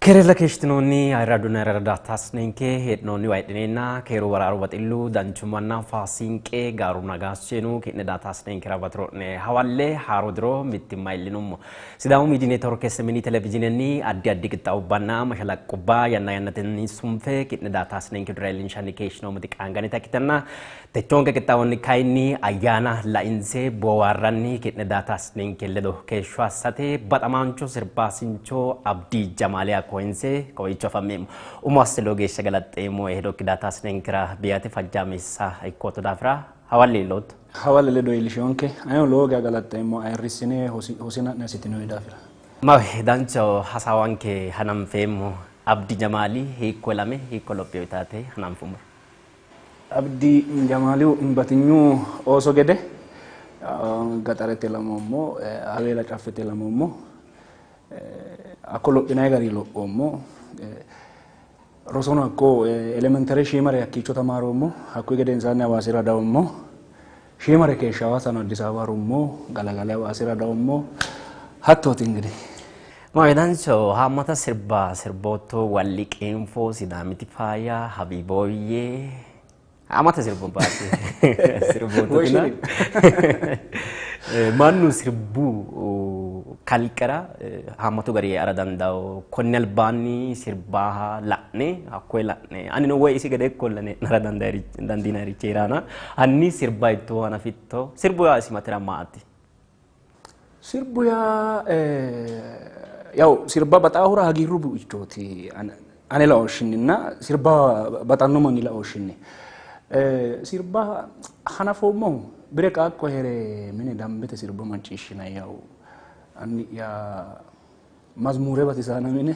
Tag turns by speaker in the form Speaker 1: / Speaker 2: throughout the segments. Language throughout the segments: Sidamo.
Speaker 1: Keerella keeshshitinoonni ayirradunna ayirradda taasisneenke heedhinoonni waayidhineenna keeru baraaru baxillu danchummanna faasinqe gaaru nagaasseenu ki'ne daataasneenkera batiro'ne hawalle haaro diro mittimma iillinummo. Sidaamu Miidiyi Neetworke SMN televizhiinenni addi addi qixxaawubbanna mashalaqqubba yanna yannatenni sunfe ki'ne daataasneenke dura iillinshanni keeshshinoomoti qaangannita ikkitanna techoonke qixxaawonni kayinni ayyaana lainse boohaarranni ki'ne daataasneenke ledo keeshsho assate baxamaancho sirbaasincho Abdii Jamaaliyaa koyinse kowiicho afameemmo. Umo asse lowo geeshsha galaxxeemmo hedokki daataasnenkera biyate fajjaameessa ikkootto daafira hawalle iillootto.
Speaker 2: Hawalle ledo iillishonke aneno lowo geya galaxxeemmo ayirrissine hosina'ne assitinoe daafira.
Speaker 1: Mawe danchaho hasaawanke hananfeemmo. Abdi Jamaali hiikko ilame hiikko lophino yitaate hananfummoro.
Speaker 2: Abdi Jamaalihu batinyu ooso gede gaxarete ilamoommo, Haweela Caffete ilamoommo. Hakko lophinanni gari lophoommo. Rosono hakko elementary shiimare hakkiicho tamaaroommo. Hakkuyi gedensaanni Hawaasira dawummo. Shiimare keeshshe Hawaasano Addis Ababa harummo. Galagale Hawaasira dawummo. Hattooti ingidihi.
Speaker 1: Mawedancho haammata sirba sirbootto Walli Qeenfo, Sidaamiti Faaya, Habiibooyye haammata sirbubbaati sirboottotina mannu sirbu kalqera haammatu gari eara dandawo. Konni albaanni sirbaha la'ne hakkoye la'ne anino woy isi gede ikkolla hee'nara dandiinayirichi heerana hanni sirba hiittoo hanafitto? Sirbu yaa isi matira maati?
Speaker 2: Sirbu yaa yaw sirba baxaahura hagiirru buichooti ane laooshshinninna sirba baxanno manni laooshshinni. Sirba hanafoommohu bire qaaqqo hee're mine dambete sirba macciishshinanni yaw anni'ya mazmuure batisaana mine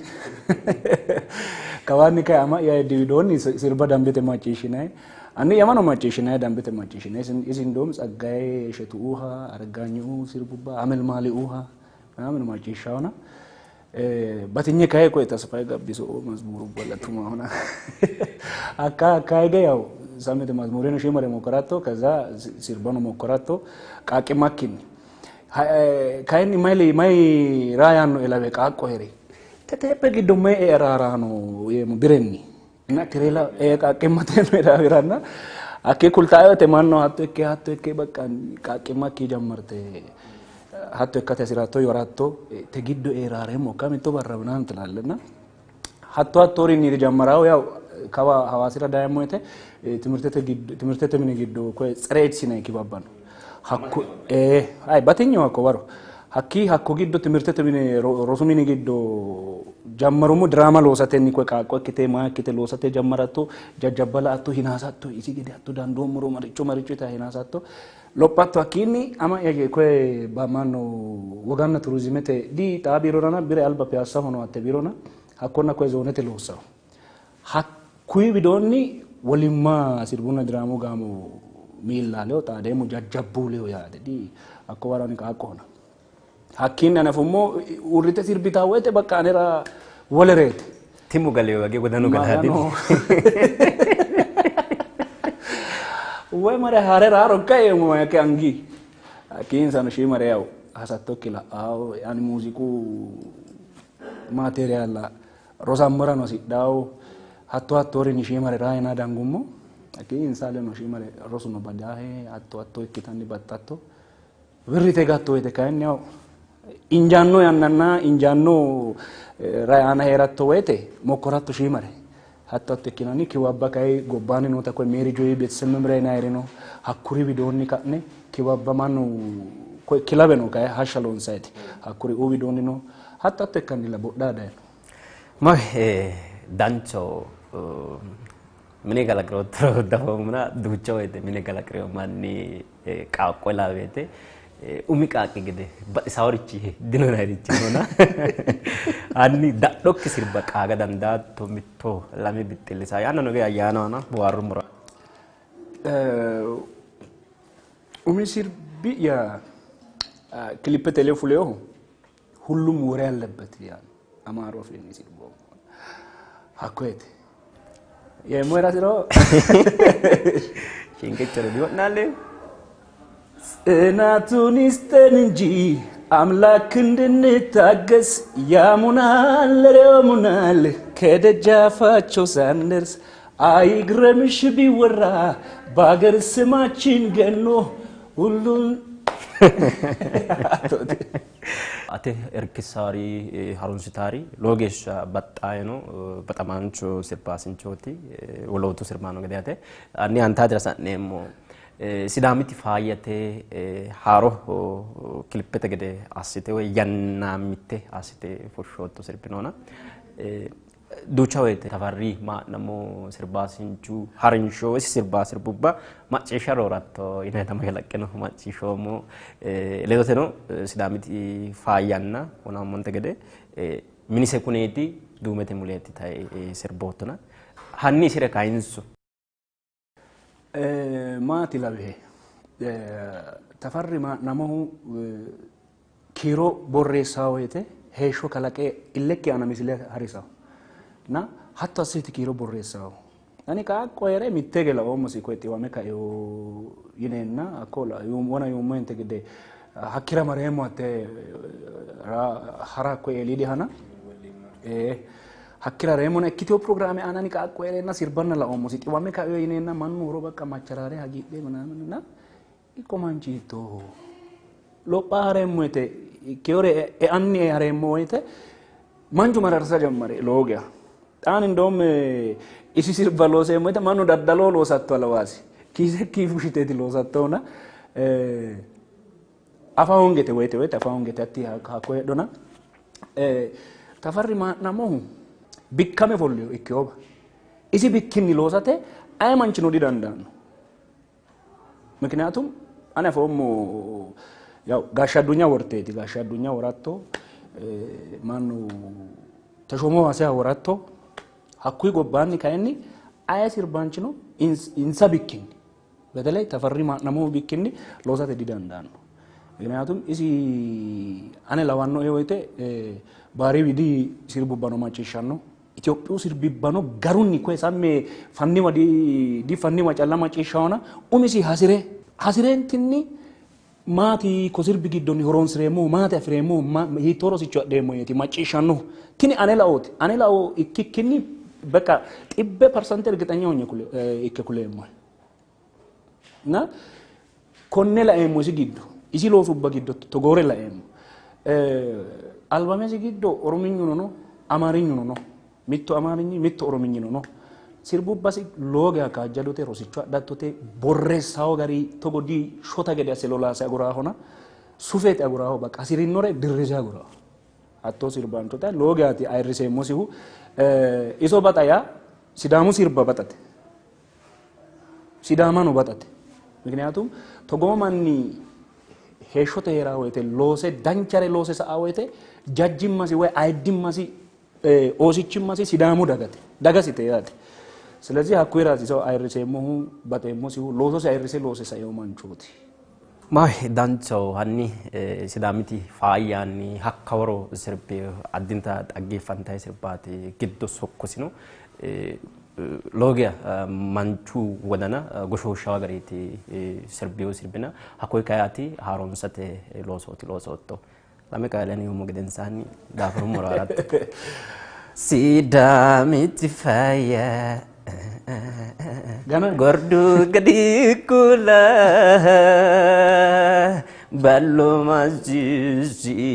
Speaker 2: kawaanni kayi ama'ya ayiddi widoonni sirba dambete macciishshinanni anni'yamano macciishshinanni dambete macciishshinanni isi indoom Tsaggaye Eshetuuha Argaanyi'u sirbubba Amelmaali'uha ምናምን macciishshaona batinye kayi koye Tasfaye Gabbiso mazmurubba latumahona hakka hakka hige yaw samete mazmureno shiimare mokkoratto ከዛ sirbano mokkoratto qaaqqimakkinni kayinni mayi raa yaanno elawe qaaqqo heeri teteeppe giddo mayi eara raano yeemmo birenni እና tirela qaaqqimmate no daafiranna hakkii kultaayote mannu hatto ikke hatto ikke በቃ qaaqqimakki jammarte hatto ikkate hasiratto yoratto te giddo eeraareemmo ka mitto barra ምናምን ትላለና hatto hattorinni ጀመራው ያው kawa Hawaasira dayemmo woyte timirtete mini giddo koye tsere AIDS yinanni kibabba no. Hakku ay batinyeho hakko waro hakki hakko giddo timirtete mine rosu mini giddo jammarummo diraama loosatenni koye qaaqqo ikkite maa ikkite loosate jammaratto jajjabba la''atto hinaasatto isi gede hatto dandoommoro maricho maricho yitayi hinaasatto lophatto hakkiinni ama'ya koye mannu woganna turizimete di xaa biirorana bire alba piyaassaho no hatte biirona hakkonna koye zoonete loossaho hakkuyi widoonni wolimma sirbunna diraamu gaamo miilla ledo xaadeemmo jajjabbu ledo yaate di hakko waro ani qaaqqohona hakkiinni hanafummo uurrite sirbitaa woyte በቃ anera wolereeti.
Speaker 1: Timu galeyo wage wodanu galaati.
Speaker 2: Woy mare haare raaro kaeemmo yake angi hakkiinsano shiimare yaw hasattokki la'aawo ani muuziiqu maateriyaalla rosammorano hasidhaawo hatto hattorinni shiimare raayina dangummo hakkii insa ledo shiimare rosuno badaahe hatto hatto ikkitanni baxxatto wirrite gatto woyte kayinni yaw injaanno yannanna injaanno ray aana heeratto woyte mokkoratto shiimare hatto hatto ikkinanni kiwabba kayi gobbaanni noota koye Meeri Joyi beeteseb memra yinayiri no hakkuri widoonni ka'ne kiwabba mannu koye kilabe no kayi hashsha loonsayiti hakkuri uu widoonni no hatto hatto ikkannilla bodhaa dayino.
Speaker 1: Mawe dancho mine kalaqirottoro dafoomuna duucha woyte mine kalaqirino manni qaaqqo ilaa woyte umi qaaqqi gede baxisaworichi dino yinayirichi noona hanni dadhokki sirba qaaga dandaatto mitto lame bixxillisa yaanno no ayyaanaho boohaarrummoro.
Speaker 2: Umi sirbi'ya kilipete ledo fuleyohu ሁሉም ወሬ አለበት ያሉ አማሩ afiinni sirboommo hakkoyeti yeemmo heerasiro
Speaker 1: Shinqichoro diwo'naalleemmo.
Speaker 2: ጽናቱን ይስጠን እንጂ አምላክ እንድንታገስ ያሙናል ያሙናል ከደጃፋቸው ሳንደርስ አይግረምሽ ቢወራ በአገር ስማችን ገኖ ሁሉን
Speaker 1: Ate irkisaari harunsitaari lowo geeshsha baxxaayino baxamaancho sirbaasinchooti wolootu sirbaano gede yaate. Anni antaatira sa'neemmo Sidaamiti faayyate haaro kilippete gede assite woyi yannaamitte assite fushshootto sirbi noona. Duucha woyte Tafarri maa'namo sirbaasinchu harinsho isi sirbaa sirbubba macciishsha rooratto yinayita mashalaqqeno macciishshoommo. Ledoteno Sidaamiti faayyanna wonaammonte gede minise kuneeti duumete muleeti tayi sirboottona. Hanni isire kayinsu.
Speaker 2: Maati lawihe Tafarri maa'namohu kiiro borreessaa woyte heeshsho kalaqe illekki aana misile harisawo na hatto assiti kiiro borreessawo. Ani qaaqqo hee're mitte hige laoommosi koye xiwame kaeo yineenna hakko wona yuummohente gede hakkira mareemmo hatte hara hakko eeliidi hana hakkira reemmona ikkiteyo pirogiraame aana ani qaaqqo hee'reenna sirbanna laoommosi xiwame kaeo yineenna mannu horo bakka macharaare hagiidhe ምናምን ikko manchi hiittooho lopha hareemmo woyte ikkeyore eanni hareemmo woyte manchu mararsa jammare lowo geya xaani እንደውም isi sirba looseemmo woyte mannu daddaloo loosatto alawaasi kiisekki fushiteeti loosattohuna afa hongete woyte woyte afa hongete hatti hakko heedhona. Tafarri maa'namohu bikkame folliyo ikkeyoba isi bikkinni loosate aye manchino didandaanno. ምክንያቱም አነ afoommo ያው ጋሻ አዱኛ ወርቴቲ ጋሻ አዱኛ ወራቶ ማኑ ተሾሞ ዋሲያ ወራቶ hakkuyi gobbaanni kayinni aye sirbaanchino insa bikkinni በተለይ ተፈሪ maa'namohu bikkinni loosate didandaanno. ምክንያቱም isi ane lawannoe woyte baari widi sirbubbano macciishshanno Itophiyu sirbibbano garunni koye samme fanniwa di fanniwa calla macciishshawona umisi hasire hasirentinni maati ko sirbi giddonni horonsireemmohu maati afireemmohu hiittoo rosicho adheemmo yeeti macciishshannohu. Tini ane laooti ane lao ikkikkinni በቃ xibbe parsante እርግጠኛ ሆኜ ikke kuleemmo እና konne laeemmo isi giddo isi loosubba giddo togoore laeemmo. Albamesi giddo orominyuno no amaarinyuno no mittu amaarinyi mittu orominyino no. Sirbubbasi lowo geya kaajjadote rosicho adhattote borreessawo gari togo di shota gede asse lolaase aguraahona sufeete aguraaho baqa hasirinore dirrise aguraaho hattoo sirbaanchota lowo geyaati ayirriseemmosihu. Iso baxa yaa Sidaamu sirba baxate Sidaamano baxate. ምክንያቱም togoo manni heeshshote heeraa woyte loose danchare loose sa'a woyte jajjimmasi woy ayiddimmasi oosichimmasi Sidaamu dagate dagasite yaate. ስለዚህ hakkuyiraati iso ayirriseemmohu baxeemmosihu loososi ayirrise loose saeo manchooti.
Speaker 1: Maahi danchaho hanni Sidaamiti faayyaanni hakka woro sirbi addinta xaggeeffantayi sirbaati giddo sokkosino lowo geya manchu wodana goshooshshawa gariiti sirbiyo sirbina hakkoye kayaati haaronsate loosooti loosootto. Lame qaale ani yuummo gedensaanni daafurummoro haratto. Sidaamiti faayya
Speaker 2: Gana
Speaker 1: gordu gadi kula ballo masisi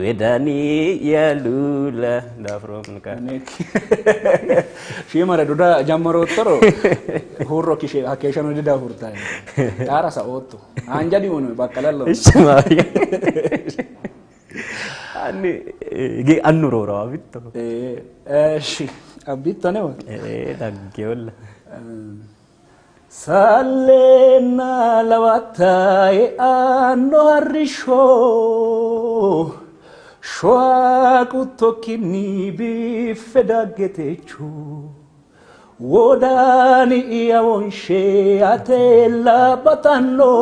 Speaker 1: wedani yalula daafuro ka
Speaker 2: shiimare duda jammaroottoro huurro hakkeeshshano didaafurtayi xaara saootto haanja diuno bakkalallo.
Speaker 1: Anni annu roorawa bitto.
Speaker 2: እሺ abbitto newa
Speaker 1: dhaggeewalla.
Speaker 2: Sallenna lawattae anno arrishsho shoa quttokkinni biffe daggetecho wodani iya wonshe atella baxanno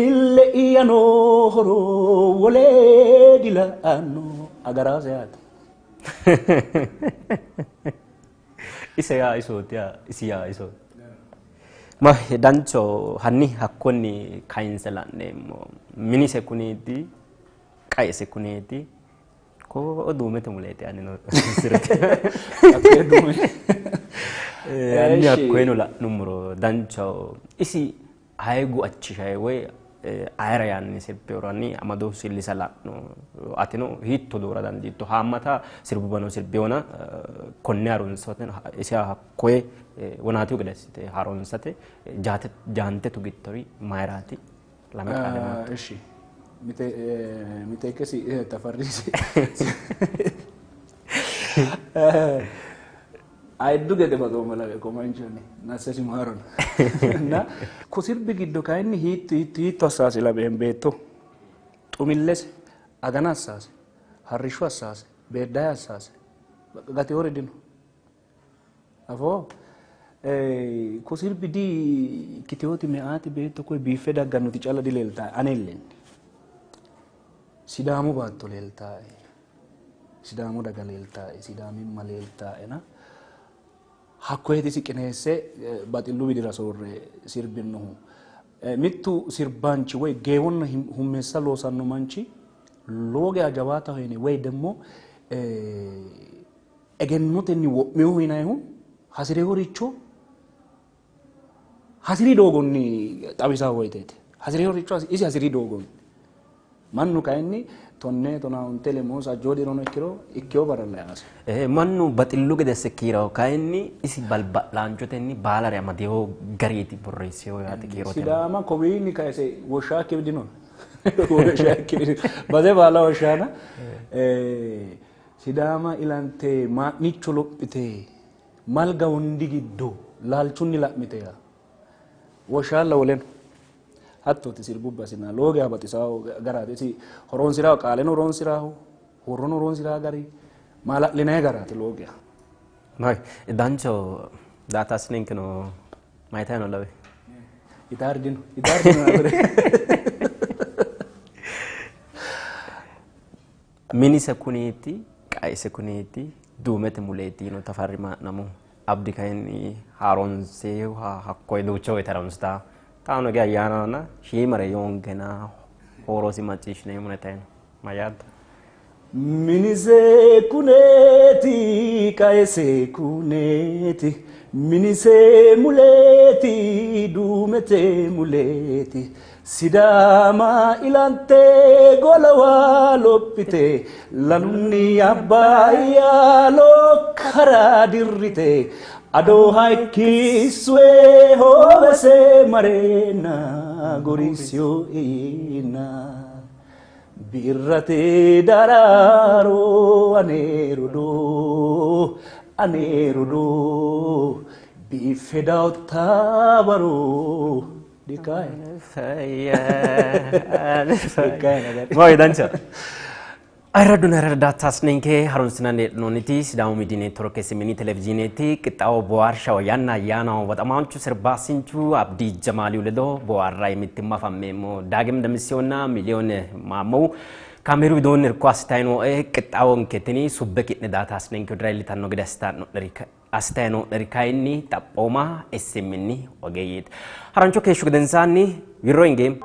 Speaker 2: ille iyano horo wole dila'anno agaraase yaate.
Speaker 1: Ise yaa isooti yaa isi yaa isooti. Ma dancho hanni hakkonni kayinse la'neemmo minise kuneeti qaese kuneeti ko duumete muleeti anino sirte hanni hakkoyeno la'nummoro danchaho isi aye gu'achishaye woy ayera yaanni sirbeworo hanni amado sillisa la'no atino hiitto doora dandiitto haammata sirbubano sirbewona konne harunsate isi hakkoye wonaatihu gede assite harunsate jaante tugittori mayiraati lame qaale maatto?
Speaker 2: እሺ miteekkesi tafarriisi ayiddu gede baxoommo lawe ko manchoni nassesi maarona እና ko sirbi giddo kayinni hiitto hiitto hiitto assaase labeen beetto xumillese agana assaase harrishsho assaase beeddaye assaase gateewore dino afoo ko sirbi di ikkiteyooti me'aati beetto koye biiffe daggannoti calla dileeltaae ane illenni Sidaamu baatto leeltaae Sidaamu daga leeltaae Sidaamimma leeltaaena hakkoyeeti isi qineesse baxillu widira soorre sirbinnohu. Mittu sirbaanchi woy geewonna hummeessa loosanno manchi lowo geya jawaataho yine woy demmo egennotenni wo'minoho yinayihu hasireeworicho hasiri doogonni xawisaa woyiteeti. Hasireeworicho isi hasiri doogonni. Mannu kayinni 10 11 lemmoo sajjoo dirono ikkiro ikkeyo baralla yaase.
Speaker 1: Mannu baxillu gede asse kiiraho kayinni isi balba'laanchotenni baalare amadeyo gariiti borreesseyo yaate kiirote.
Speaker 2: Sidaama kowiinni kayise woshshaakki dino. Woshshaakki base baala woshshaana. Sidaama ilante maa'nicho lophite malga wondi giddo laalchunni la'mite yaa woshshaalla woleno. Hattooti sirbubbasina lowo geya baxisawo garaati isi horonsiraho qaaleno horonsiraho huurrono horonsiraho gari maala'linayi garaati lowo geya.
Speaker 1: May dancho daataasininkeno mayitayi no lawe?
Speaker 2: Itaari dino itaari dino
Speaker 1: Minise kuneeti qaese kuneeti duumete muleeti yino Tafarri Maa'namo Abdi kayinni haaroonsee hakkoye duucha woyte harunsitaa xaano ge ayyaanana shiimare yoonkena hoorosi macciishshineemmo yitayino mayyaatto?
Speaker 2: Minise kuneeti qaese kuneeti minise muleeti duumete muleeti Sidaama ilante golawa lophite lalunni abbaayya lokkara dirrite ado hayikkiswe hoowese mareenna gorisiyo ina birrate daraaro ane rodoo ane rodoo biiffe daawutta baroo dikaye.
Speaker 1: Mooy dancha. Ayirraduna ayirraddaataasninke harunsinanni hee'noonniti Sidaamu Miidiyu Neetworke SMN televizhiineeti qixxaawo boohaarshaho yanna ayyaanaho baxamaanchu sirbaasinchu Abdii Jamaaliyu ledo boohaarrayi mittimma afammeemmo. Daagim Damisiyonna Miliyoon Maammohu kaameeru widoonni irko assitayi nooe qixxaawonke tini subbe ki'ne daataasninke widira iillitanno gede assitayi noo'neri kayinni xaphooma SMN ogeeyyeeti. Harancho keeshshu gedensaanni wirro hingeemmo.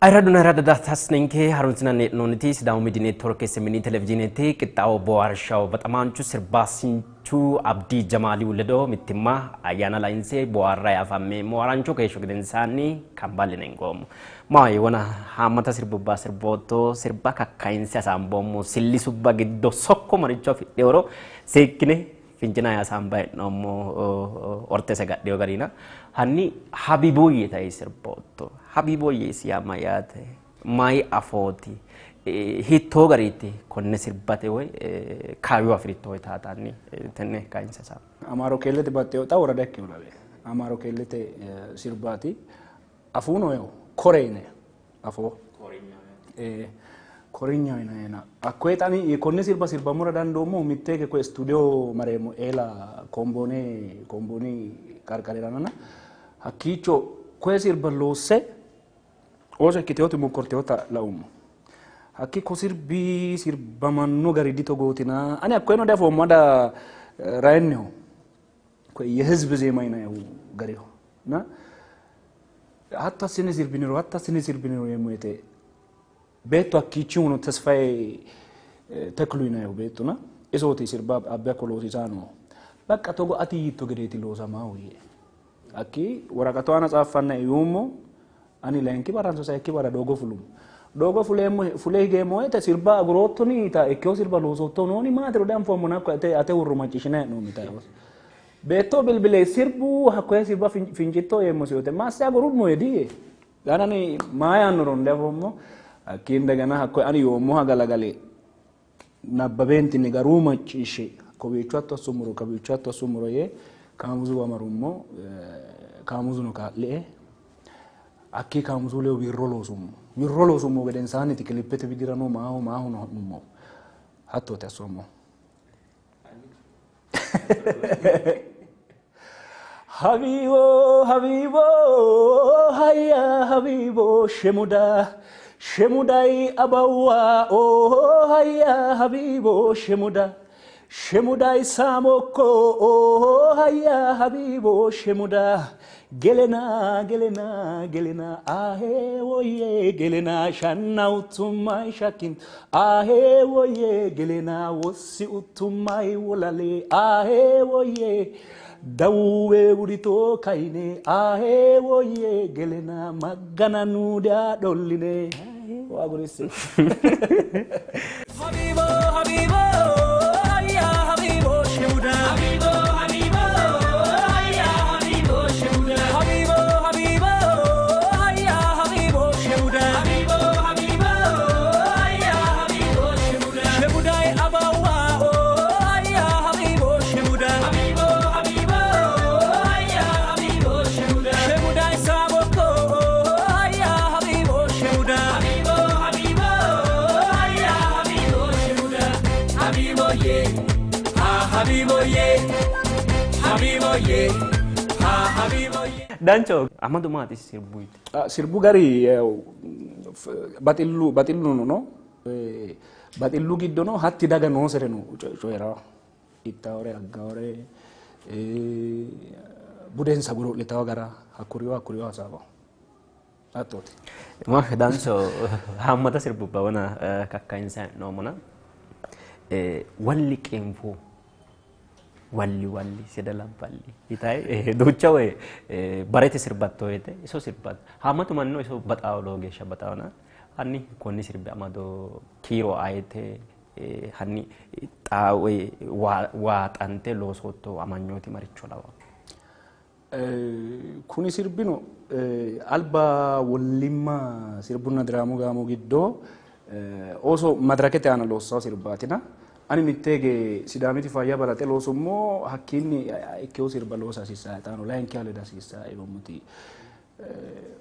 Speaker 1: Ayirraduna ayirradda daataasninke harunsinanni hee'noonniti Sidaamu Miidiyu Neetworke SMN televizhiineeti qixxaawo boohaarshaho baxamaanchu sirbaasinchu Abdii Jamaaliyu ledo mittimma ayyaana lainse boohaarrayi afammeemmo. Harancho keeshsho gedensaanni kamballine hingoommo. Maayi wona haammata sirbubba sirbootto sirba kakkayinse hasaamboommo sillisubba giddo sokko maricho afidheworo seekkine fincinaayi hasaambayi hee'noommo ortese gadheyo garina. Hanni Habiboyye tayi sirbootto. Habiboyye isi yaa mayyaate? Mayi afooti? Hiittoo gariitti konne sirbate woy kaayyo afiritto woy taatanni tenne kayinse hasaambo.
Speaker 2: Amaaro keellete baxxeyo xa worada ikkino lawe. Amaaro keellete sirbaati. Afuuno eo kore yine afoo. Korinyaho yinayina. Hakkoye xani konne sirba sirbammora dandoommohu mitteeke koye studio mareemmo eela komboone kombooni qarqariranana hakkiicho koye sirba loosse ooso ikkiteyooti mokkorteyoota laummo. Hakki ko sirbi sirbamanno gari ditogootina ani hakkoyeno diafoommo ada rayinniho የህዝብ ዜማ ይናየው ገሪሁ እና hatto assine sirbiniro hatto assine sirbiniro yeemmo woyte beettu hakkiichi huno Tesfaye Teklu yinayihu beettuna isooti sirba abbe hakko loosiisaa noohu. Baqqa togo ati yiitto gedeeti loosamaahu yee. Hakki woraqatu aana tsaaffannae yuummo ani layinki barranso sayikki barra doogo fulummo. Doogo fuleemmo fule higeemmo woyte sirba aguroottoni yita ikkewo sirba loosootto nooni maatiro dianfoommona hakko ate ate wirro macciishshinayi hee'noommo yitae. Beetto bilbile sirbu hakkoye sirba fincitto yeemmosi woyte masse agurummo yee Gana ani maa yaannoro diafoommo. Hakkii indegena hakkoye ani yoommoha galagale nabbabeentinni garuu macciishshe kowiicho hatto assummoro kawiicho hatto assummoro yee kaamuzuwa marummo kaamuzuno kaa'lie hakkii kaamuzu ledo wirro loosummo. Wirro loosummo gedensaanniti kilippete widirano maaho maahono ha'nummo hattooti assoommohu. Habibo habibo hayya habibo shemuda shemudai abawa oh hayya habibo shemuda shemudai samokko oh hayya habibo shemuda gelena gelena gelena ahe woye gelena shanna utumai shakin ahe woye gelena wossi utumai wolale ahe woye dawwe wurito kaine ahe woye gelena maggana nuda dolline wagurisse
Speaker 3: Habibo habibo hayya habibo shemuda habibo habibo hayya habibo shemuda habibo habibo hayya habibo shemuda habibo habibo hayya habibo shemuda shemudai abawa oh hayya habibo shemuda habibo habibo hayya habibo shemuda shemudai samoko oh hayya habibo shemuda habibo habibo hayya habibo shemuda habibo ye ha habibo ye habibo ye ha habibo ye
Speaker 1: Dancho amado maati sirbuyti?
Speaker 2: Sirbu gari baxillu baxilluno no baxillu giddono hatti daga noosere no coyiraa ittaawore aggaawore budensa godo'litawo gara hakkuriyo hakkuriyo hasaawaho hattooti.
Speaker 1: Ma dancho haammata sirbubba wona kakkayinsayi hee'noommona walli qeenfo walli walli sida labballi yitayi duucha woy barete sirbatto woyte iso sirbatto haammatu mannino iso baxaawo lowo geeshsha baxaawona hanni konni sirbi amado kiiro ayete hanni xaa woy waaxante loosootto amanyooti maricho lawawo?
Speaker 2: Kuni sirbino alba wollimma sirbunna diraamu gaamo giddo ooso madirakete aana loossawo sirbaatina ani mitteege Sidaamiti faayya balaxe loosummo hakkiinni ikkewo sirba loosa hasiissae xaano layinkiha leda hasiissae yoommoti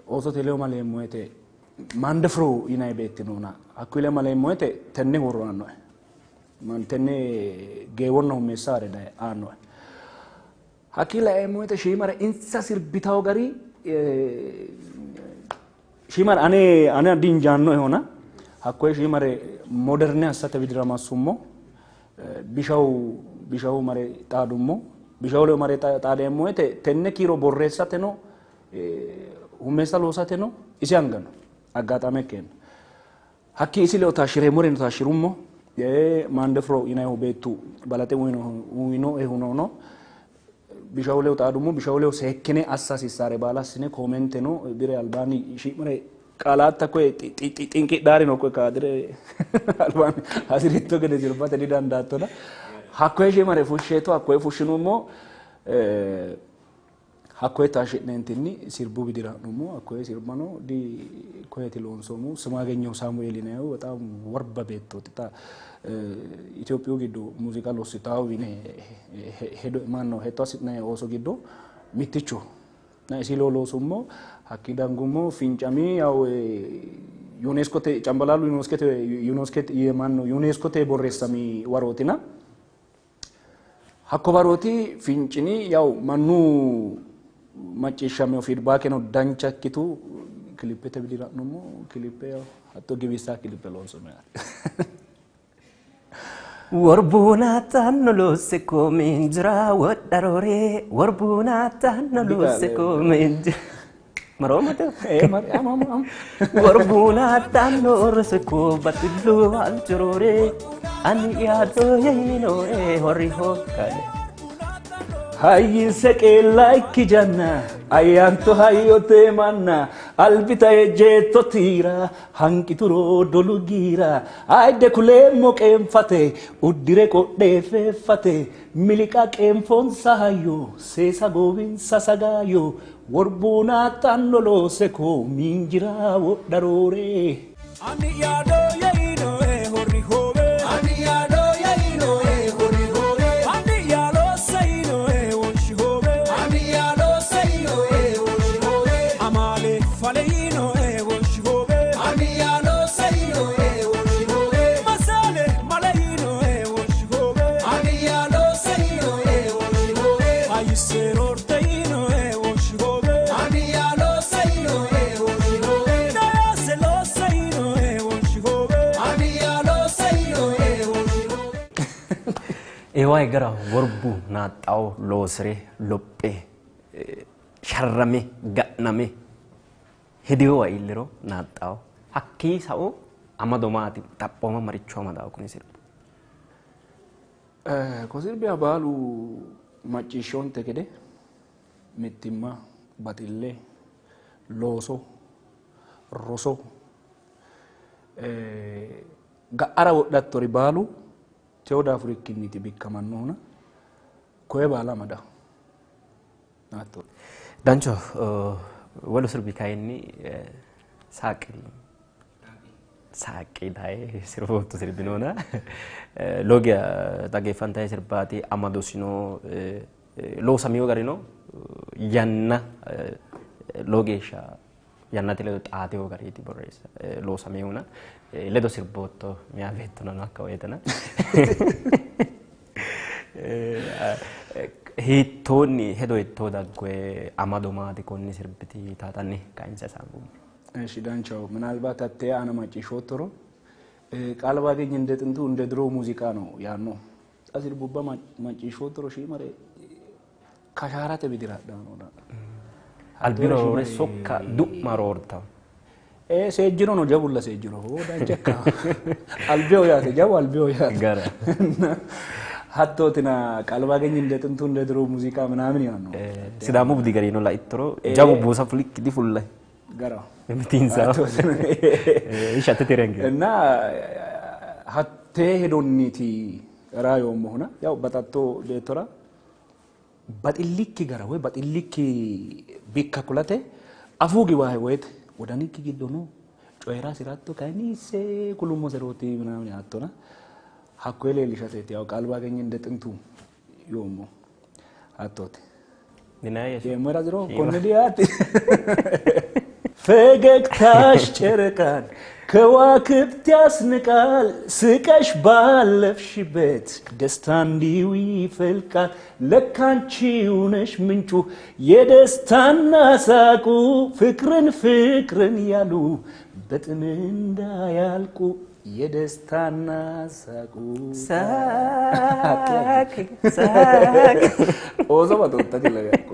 Speaker 2: oosote ledo maleemmo woyte Mandefro yinayi beetti noona hakkuyi ledo maleemmo woyte tenne huuro aannoe tenne geewonna hummeessa haare daye aannoe. Hakkii laeemmo woyte shiimare insa sirbitawo gari shiimare ane ane dinjaannoehona hakkoye shiimare moderne assate widira massummo bishawu bishawu mare xaadummo bishawu ledo mare xaadeemmo woyte tenne kiiro borreessateno hummeessa loosateno isi anga no aggaxame ikkeenna hakkii isi ledo taashshireemmoreno taashshirummo Mandefro yinayihu beettu balaxe uyinoehuno no bishawu ledo xaadummo bishawu ledo seekkine assa hasiissaare baala assine koomenteno bire albaanni shiimare qaalaatta koye xinqidhaarino koye kaadire albaanni hasiritto gede sirbate didandaattona hakkoye shiimare fushsheeto hakkoye fushshinummo hakkoye taashshi'neentinni sirbu widira ha'nummo hakkoye sirbano di koyeeti loonsoommohu Simaagenyehu Saamueel yinayihu በጣም worba beettooti xa Itophiyu giddo muuziiqa lossitawo yine hedo maanno hexxo assi'nayi ooso giddo mittichoho isi ledo loosummo hakkii dangummo fincami yaw yuneskote Cambalaalu yuneskote yuneskote maanno yuneskote borreessami warootina hakko barooti fincini yaw mannu macciishshamewo feedbackeno dancha ikkitu Kilipete widira ha'nummo. Kilipe hatto giwissaa kilipe loonsummo yaate.
Speaker 1: Worbuunaattanno loosse koominjira wodharoore worbuunaattanno loosse koominjira maroomate worbuunaattanno rose koo baxillu halchiroore ani yaaddo yayinoe horri hokkale
Speaker 2: Hayyinse qeella ikki janna ayyaanto hayyote manna albita ejjeetto tiira hanqituro dolu giira ayidde kuleemmo qeenfate uddire qodhe feeffate miliqa qeenfonsa hayyo seesa goowinsa sagaayyo worbuunaaxxanno loose koo miinjira wodharoore.
Speaker 3: Ani yaado yainoe horri hoobe. Ani yaado yainoe horri hoobe. Ani yaado sainoe wonshi hoobe. Ani yaado sainoe wonshi hoobe. Amaale fale yinoe wonshi hoobe. Ani yaado sainoe wonshi hoobe. Masale male yinoe wonshi hoobe. Ani yaado sainoe wonshi hoobe. Ayiserorte yinoe wonshi hoobe. Ani yaado sainoe wonshi hoobe. Dayase lo sainoe wonshi hoobe. Ani yaado sainoe wonshi hoobe.
Speaker 1: Ewaay gara worbu naaxxawo loosire lophe sharrame ga'name hedewowa iilliro naaxxawo hakkii sa'u amado maati xaphooma maricho amadawo kuni sirbu?
Speaker 2: Ko sirbiya baalu macciishshonte gede mittimma, baxille, looso, roso, ga'ara wodhattori baalu teyo daafurikkinniiti bikkamannohuna koye baala amadawo. Hatto.
Speaker 1: Dancho wolu sirbi kayinni saaqi saaqi daye sirbootto sirbi noona loogiya xaggeeffantayi sirbaati amadosino loosamino garino yanna lowo geeshsha yannate ledo xaadewo gariiti borreessa loosamewona ledo sirbootto meyaa beettono hakka woyitena hiittoonni hedo hiittoo daggue amado maati konni sirbiti taatanni kayinse hasaambummo.
Speaker 2: እሺ ዳንቻው ምናልባት አቴ አነ ማጭሾትሮ ቃል ባገኝ እንደ ጥንቱ እንደ ድሮ ሙዚቃ ነው ያኖ ጣሲር ቡባ ማጭሾትሮ ሺ መሬ ካሻራተ ቢዲራ ዳኖ
Speaker 1: Albino roore sokka du'ma roortawo.
Speaker 2: Seejjino ነው ጀቡላ seejjino ዳንቸካ አልቢዮ ያተ ጀቡ አልቢዮ ያተ
Speaker 1: Gara.
Speaker 2: ሀቶትና ቃል ባገኝ እንደ ጥንቱ እንደ ድሮ ሙዚቃ ምናምን ያን ነው
Speaker 1: Sidaamu budi garino laittoro jawu buusa fulikki difullayi
Speaker 2: ገራ
Speaker 1: mitiinsa ishatte renge.
Speaker 2: እና ሀቴ ሄዶኒቲ ራዮሞሆና ያው በጣቶ ቤቶራ baxillikki gara woy baxillikki bikka kulate afuu giwaahe woyte wodanikki giddo no coyira hasiratto kayinni isse kulummoserooti ምናምን yattona hakkoye leellishateeti ያው ቃል ባገኝ እንደ ጥንቱ yoommo hattooti yeemmora ziro konne diyaati ፈገግታሽ ጨረቃን ከዋክብት ያስንቃል፣ ስቀሽ ባለፍሽበት ደስታ እንዲሁ ይፈልቃል። ለካ አንቺው ነሽ ምንጩ የደስታና ሳቁ፣ ፍቅርን ፍቅርን ያሉ በጥም እንዳያልቁ የደስታና ሳቁ።
Speaker 1: ሳቅ ሳቅ
Speaker 2: ኦዞ ባቶታ ጅለጋኩ።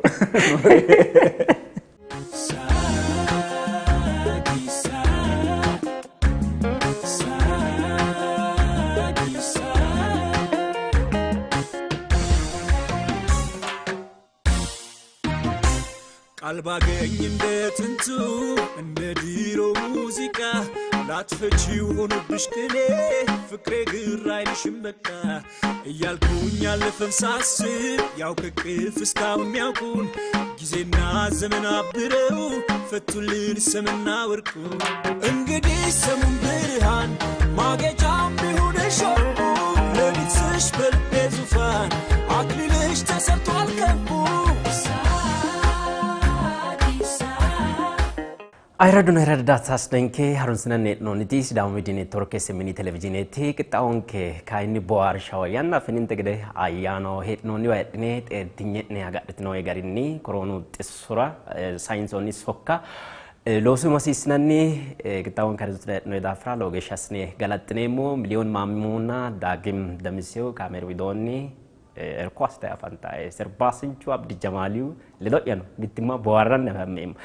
Speaker 3: ቃል ባገኝ እንደ ጥንቱ እንደ ድሮ ሙዚቃ ላትፈቺው ሆኖብሽ ቅኔ ፍቅሬ ግር አይልሽም በቃ እያልኩኝ ያለፈም ሳስብ ያው ከቅፍ እስካሁን ሚያውቁን ጊዜና ዘመን አብረው ፈቱልን ሰምና ወርቁ። እንግዲህ ሰሙን ብርሃን ማጌጫም ቢሆንሽ ወርቁ ለሊትስሽ በልቤ ዙፋን አክሊልሽ ተሰርቷል ከንቁ።
Speaker 1: Ayirraduna ayirraddaataasdanke harunsinanni hee'noonniti Sidaamu Miidiyu Neetwoorke SMN televizhiineeti qixxaawonke kayinni boohaarshaho yanna affininte gede ayyaanaho hee'noonniwa heedhine xeertinye'ne agadhitinoonni garinni koroonu xissora sayinsoonni sokka Loosu masiissinanni qixxaawoon karizutino daafira lowo geeshsha assine galaxxineemmo. Miliyoon Maammoonna Daagim Damisew kaameeru widoonni erko assite afantae sirbaasinchu Abdi Jamaaliyu ledo'ya no mittimma boohaarranni afameemmo.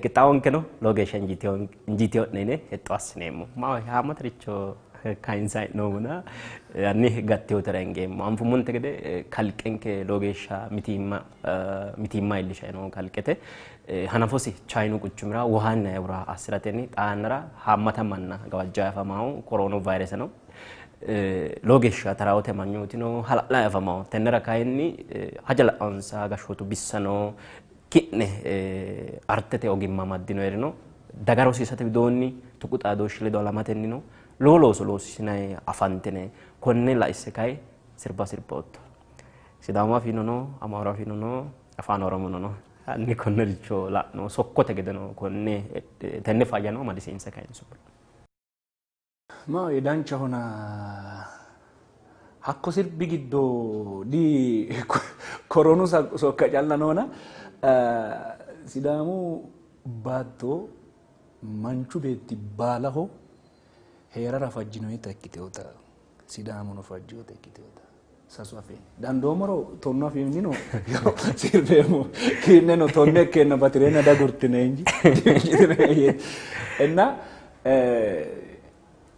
Speaker 1: Qixxaawoonkeno lowo geeshsha injiiteyo'ne yine hexxo assineemmo. Maa haamataricho kayinsa hee'noomona anni gattewotera hingeemmo. Anfummonte gede kalqenke lowo geeshsha mitiimma iillishayi no kalqete. Hanafosi Chayinu quchumira Wuhan yinayihura assiratenni xaa yannara haammata manna gawajjayi afamawo koroonu vayireseno lowo geeshsha taraawote amanyootino hala'layi afamawo. Tennera kayinni haja la'ansa gashshootu bissano ki'ne artete ogimma amaddinoerino daga rosiisate widoonni tuqu xaadooshshi ledo alamatennino lowo looso loosinayi afantine konne laisse kayi sirba sirbootto. Sidaamu afiino no, Amaaru afiino no, Afaan Oromono no. Hanni konnericho la'no sokkote gedeno konne tenne fayyano amadisiinse kayinsu.
Speaker 2: Maa danchahona hakko sirbi giddo di koronu sokka calla noona Sidaamu baatto manchu beetti baalaho heerara fajjinoyita ikkiteota Sidaamuno fajjinota ikkiteota sasu afiinni dandoommoro tonnu afiinnino sirbeemmo ki'neno tonne ikkeenna batireenna dagurtine inji እና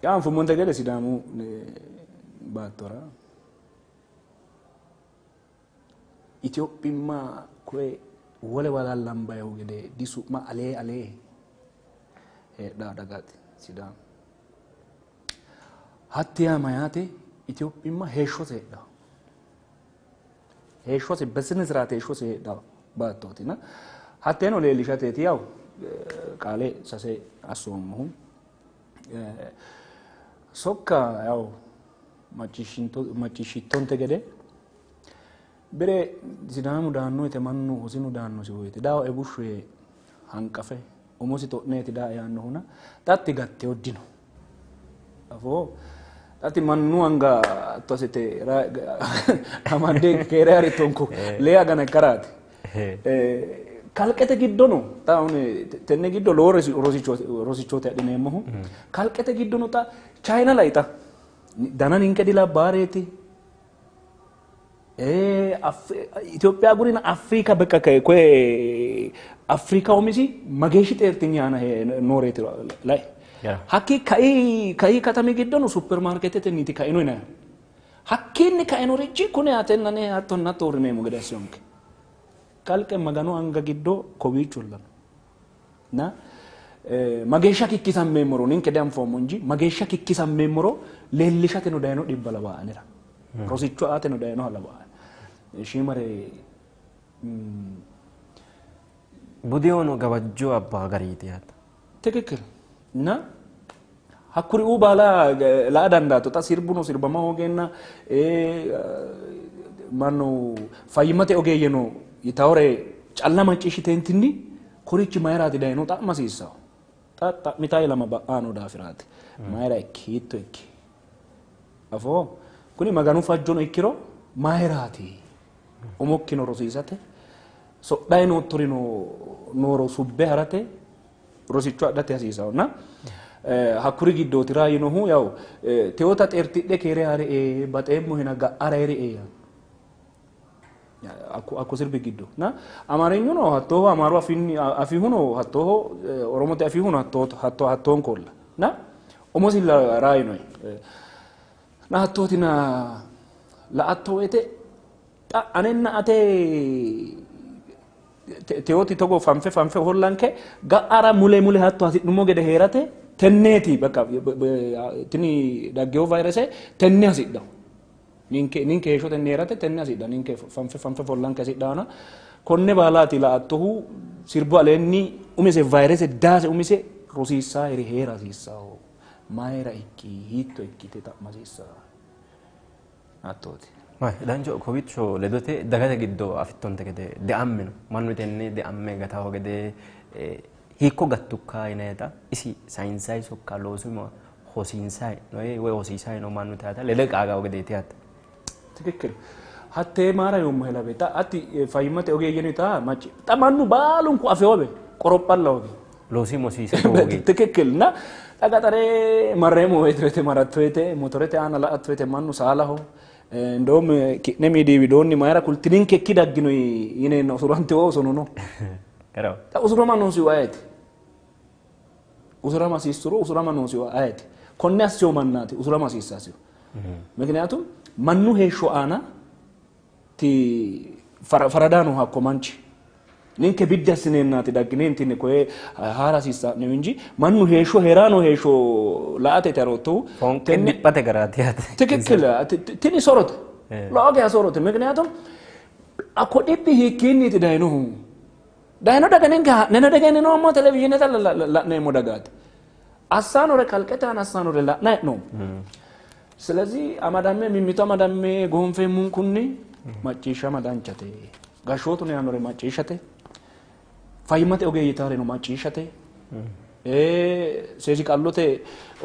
Speaker 2: ያው anfummonte gede Sidaamu baattora Itophiyimma koye wolewa lallambayihu gede disu'ma alee alee heedhaa dagaati Sidaamu. Hatti yaa mayyaate Itophiyimma heeshshose heedhawo. Heeshshose besine siraate heeshshose heedhawo baattootina hatteeno leellishateeti yaw qaale sase assoommohu. Sokka yaw macciishshittonte gede bire Sidaamu daanno yite mannu hosinu daannosi woyite daawoe bushshu yee hanqafe umosi to'neeti daa yaannohuna xatti gatteo dino. Afoo xatti mannu anga hatto assite amadde keere harittonku lee agana ikkaraati. Kalqete giddono xa tenne giddo lowo rosichooti adhineemmohu. Kalqete giddono xa Chayina lai xa dana ninke dilabbaareeti. Itophiya agurina Afrika beqa koye Afrika umisi mageeshshi xeertinyi aana nooreeti lai. Hakki kai katami giddono supermaarkeetetenniiti kaino yinanni. Hakkiinni kainorichi kune atenna ne hattonna hatto uurrineemmo gede assiyonke. Kalqe Maganu anga giddo kowiicholla no. Na mageeshsha kikkisammeemmoro ninke dianfoommo inji mageeshsha kikkisammeemmoro leellishateno dayino dhibba lawaa anera. Rosicho aateno dayinoha lawaa. Shiimare
Speaker 1: Budehono gawajjo abbaa gariiti yaate.
Speaker 2: ትክክል እና hakkuriuu baala la'a dandaatto xa sirbuno sirbama hoogeenna mannu fayyimmate ogeeyyeno yitawore calla macciishshiteentinni korichi mayiraati dayino xa'ma hasiissawo. Xa xa'mitaa ilama ba'ano daafiraati. Mayira ikki hiitto ikki afoo kuni Maganu fajjono ikkiro mayiraati umokkino rosiisate sodhayi noottorino nooro subbe harate rosicho adhate hasiisawonna hakkuri giddooti raayinohu yaw teota xeertidhe keere haare baxeemmohena ga'ara herie yaanno. Hakko sirbi giddo na Amaarenyuno hattooho Amaaru afiihuno hattooho Oromote afiihuno hattoonkolla na umosi raayinoe na hattootina la''atto woyite xa anenna ate teoti togo fanfe fanfe ofollanke ga'ara mule mule hatto hasi'nummo gede heerate tenneeti bakka tini daggewo vayrese tenne hasidhawo. Ninke ninke heeshshotenni heerate tenne hasidhawo ninke fanfe fanfe ofollanke hasidhawona konne baalaati la''attohu sirbu aleenni umise vayrese daase umise rosiissaayeri heera hasiissawo. Mayira ikki hiitto ikkite xa'ma hasiissawo hattooti.
Speaker 1: Dancho kowiicho ledote dagate giddo afittonte gede deamme no mannu tenne deamme gatawo gede hiikko gattukka yinayita isi sayinsayi sokka loosuma hosiinsayi woy hosiisayi no mannu taata lede qaagawo gedeeti yaate.
Speaker 2: ትክክል hattee maara yoommohe labe xa atti fayyimmate ogeeyyeno yitaa macci xa mannu baalunku afewobe qorophalla hogi
Speaker 1: Loosi mosiisa hoogi.
Speaker 2: ትክክል እና ጠቀጠሬ መሬሞ ወይት ወይት መረቶ ወይት ሞቶሬቴ አና ለአቶ ወይት ማኑ ሳላሆ እንደውም ኪኔ ሚዲ ዊዶኒ ማይራ ኩልቲኒንኬ ኪዳግኖ ይኔና usuranti oosono no
Speaker 1: Garaho.
Speaker 2: Ta usurama noosihu ayeeti? Usurama hasiissuro usurama noosihu ayeeti? Konne assiyo mannaati usurama hasiissaasihu. ምክንያቱም mannu heeshsho aana ti faradaa noohu hakko manchi ninke biddi assineennaati daggineentinni koye haara hasiissaa'nehu inji mannu heeshsho heeraano heeshsho la"ate taroottohu
Speaker 1: Foonqe diphate garaati yaate.
Speaker 2: ትክክል tini sorote lowo geeshsha sorote ምክንያቱም hakko dhibbi hiikkiinniiti dayinohu dayino daga ninke ha'neno degenninoommo televizhiinete la'neemmo dagaati assaanore kalqete aana assaanore la'na hee'noommo ስለዚህ amadame mimmito amadame goonfeemmunkunni macciishshama danchate gashshootuno yaannore macciishshate fayyimmate ogeeyye yitaareno macciishshate seesi-qallote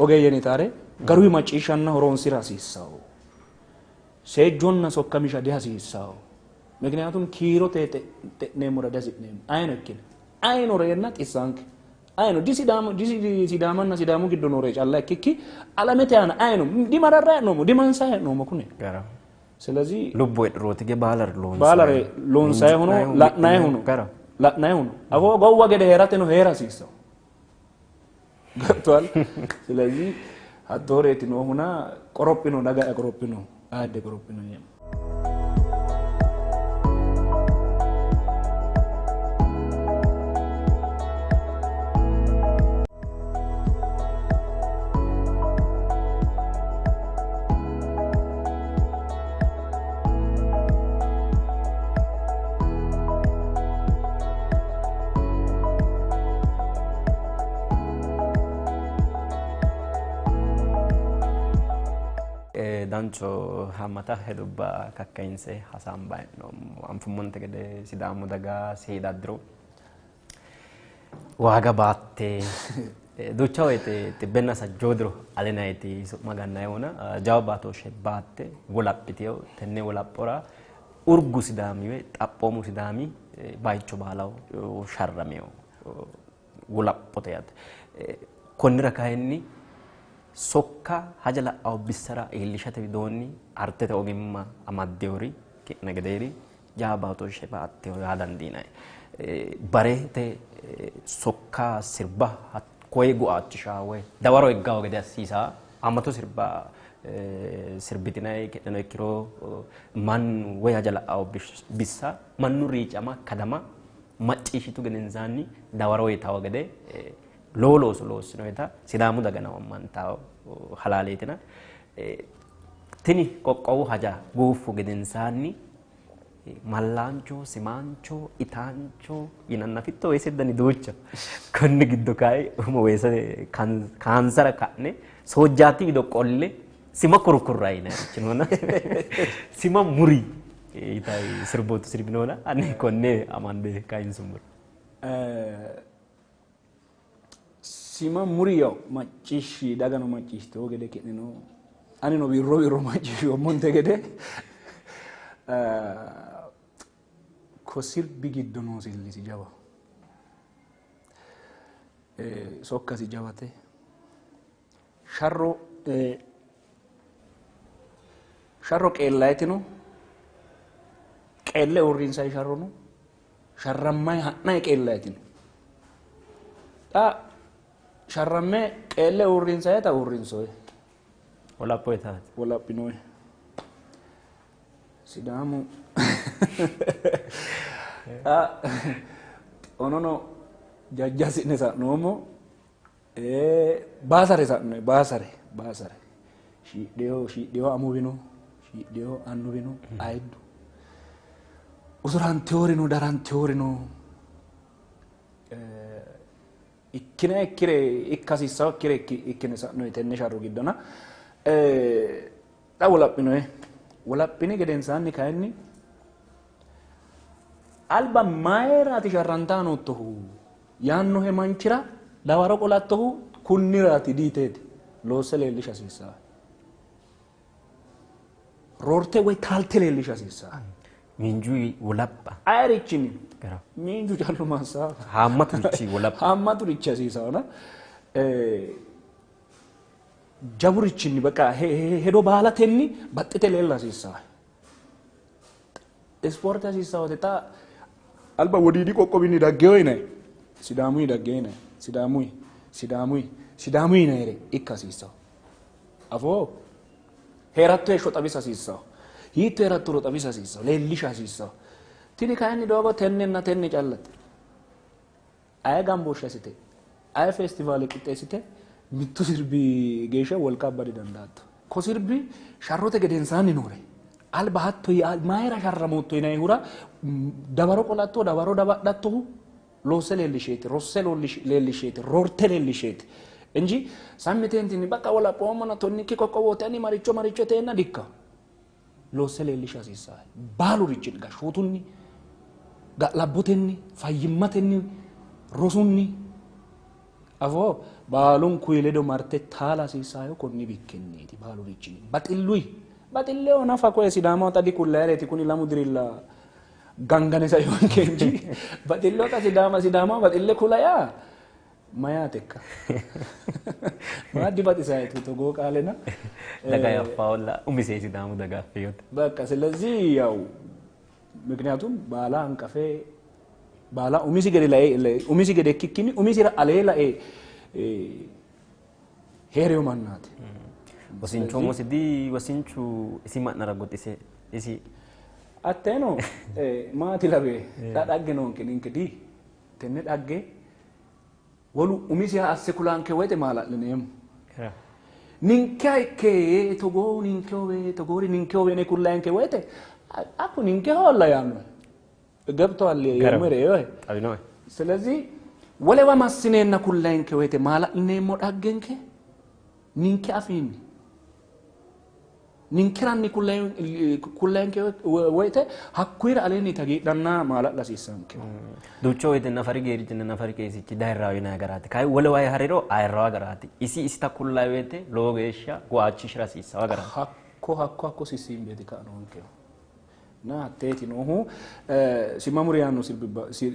Speaker 2: ogeeyye yitaare garuyi macciishshanna horonsira hasiissawo seejjonna sokka misha dihasiissawo ምክንያቱም kiirote xe'neemmora dihasi'neemmo ayino ikkine ayino reenna xissaanke ayino di sidaamanna sidaamu giddo noore calla ikkikki alamete aana ayino dimararra hee'noommo dimansa hee'noommo kune
Speaker 1: Garaho.
Speaker 2: ስለዚህ
Speaker 1: Lubbo heedhurooti ge baalare loonsayi.
Speaker 2: baalare loonsayihuno la'nayihuno
Speaker 1: Garaho.
Speaker 2: la'nayihuno afoo gowwa gede heerateno heera hasiissawo ገብቷል ስለዚህ hattooreeti noohuna qorophino daga'ya qorophino ayidde qorophino yeemmo
Speaker 1: Dancho haammata hedubba kakkayinse hasaambayi hee'noommo. Anfummonte gede Sidaamu daga seeda diro waaga baatte duucha woyte xibbenna sajjoo diro alinayiti su'ma gannayihuna jawa baatooshshe baatte wolaphiteyo tenne wolaphora urgu Sidaami woyi xaphoomu Sidaami bayicho baalaho sharrameyo wolaphote yaate. Konnira kayinni sokka haja la'awo bissara iillishate widoonni artete ogimma amaddewori ki'ne gedeeri jawa baatooshshe baatteyo yaa dandiinanni. Barete sokka sirba koye gu'aachishaa woyi dawaro higgawo gede assiisaa haammatu sirba sirbitinayi ki'neno ikkiro mannu woyi haja la'awo bissa mannu riicama kadama macciishshitu gedensaanni dawaro uyitawo gede lowo looso loossinoyita Sidaamu daga ammantawo halaaleetina. Tini qoqqowu haja gooffu gedensaanni mallaancho, simaancho, itaancho yinanna fitto weese dani duucha. Konni giddo kayi umo weese kaansara ka'ne soojjaati wido qolle sima kurkurra yinanni noona sima muri yitayi sirbootu sirbinoona ane konne amande kayinsummoro.
Speaker 2: Sima muri yaw macciishshi dagano macciishshitewo gede ki'neno anino wirro wirro macciishshoommonte gede ko sirbi giddo noo sillisi jawaho sokkasi jawate sharro sharro qeellayitino qeelle uurrinsayi sharro no sharrammayi ha'nayi qeellayitino xa sharramme qeelle uurrinsayita uurrinsoye
Speaker 1: Wolapho yitaate.
Speaker 2: Wolaphinoye Sidaamu xa onono jajjasi'ne sa'noommo baasare sa'noye baasare baasare shiidheyo shiidheyo amuwino shiidheyo annuwino ayiddu usuranteyorino daranteyorino ikkine ikkire ikka hasiissawo ikkire ikkine sa'noye tenne sharro giddona xa wolaphinoye wolaphini gedensaanni kayinni alba mayiraati sharrantaa noottohu yaannohe manchira dawaro qolattohu kunniraati diiteeti loosse leellisha hasiissawe roorte woyi taalte leellisha hasiissawe.
Speaker 1: Miinju wolapha.
Speaker 2: Ayirichinni miinju callu massa
Speaker 1: Haammaturichi wolapha.
Speaker 2: Haammaturichi hasiisaona jawurichinni በቃ hedo baalatenni baxxite leella hasiissawo. Ispoorte hasiissawote xa alba wodiidi qoqqowinni daggeyo yinayi Sidaamuyi daggeyo yinayi Sidaamuyi Sidaamuyi Sidaamuyi yinayire ikka hasiissawo. Afoo heeratto heeshsho xawisa hasiissawo. Hiitto heerattoro xawisa hasiissawo, leellisha hasiissawo. Tini kayinni doogo tennenna tenne callate. Aye gambooshshe assite, aye feestivaale qixxeessite mittu sirbi geeshsha wolqa abba didandaatto. Ko sirbi sharrote gedensaanni noore alba hatto mayira sharramootto yinayihura dawaro qolatto dawaro dabadhattohu loosse leellisheeti, rosse leellisheeti, roorte leellisheeti እንጂ ሳምቴንቲኒ በቃ ወላphoommona tonnikki qoqqowooti ani maricho maricho teenna dikka loosse leellisha hasiissawo baalurichin gashshootunni ga'labbotenni fayyimmatenni rosunni afoo baalunkuyi ledo marte taala hasiissayo konni bikkinniiti baalurichin baxilluyi baxilleho nafa koye Sidaamaho xa dikullayreeti kuni lamu dirilla gangane saiyonke እንጂ baxilleho xa Sidaama Sidaamaho baxille kula yaa mayaatekka maaddi baxisaaytu togoo qaalena
Speaker 1: daga ያፋውላ umise Sidaamu daga affeyote
Speaker 2: በቃ ስለዚህ ያው ምክንያቱም baala hanqafe baala umisi gede lae umisi gede ikkikkinni umisira alee lae heereyo mannaati.
Speaker 1: Wosinchu umosi di wosinchu isi ma'nara goxise isi
Speaker 2: atteeno maati lawe xa dhagge noonke ninke di tenne dhagge wolu umisiha asse kulanke woyte maala'lineemmo. Ninkeha ikke togoo ninkehowe togoori ninkehowe yine kullayinke woyte akku ninkeholla yaanno ገብቶሃል የምሬ
Speaker 1: xawinoe.
Speaker 2: ስለዚህ wolewa massineenna kullayinke woyte maala'lineemmo dhaggenke ninke afiinni ninkeranni kullayinke woyte hakkuyira aleenni hagiidhanna maala'la hasiissanke.
Speaker 1: Duucha woyte nafari geerichinna nafari qeesichi dayirrawo yinayi garaati. Kayi wolewa hariro ayirrawa garaati. Isi isita kullayi woyte lowo geeshsha go'achishira hasiissawa garaati.
Speaker 2: Hakko hakko hakko sissimbeeti ka'a noonkehu. እና hatteeti noohu simamuri yaanno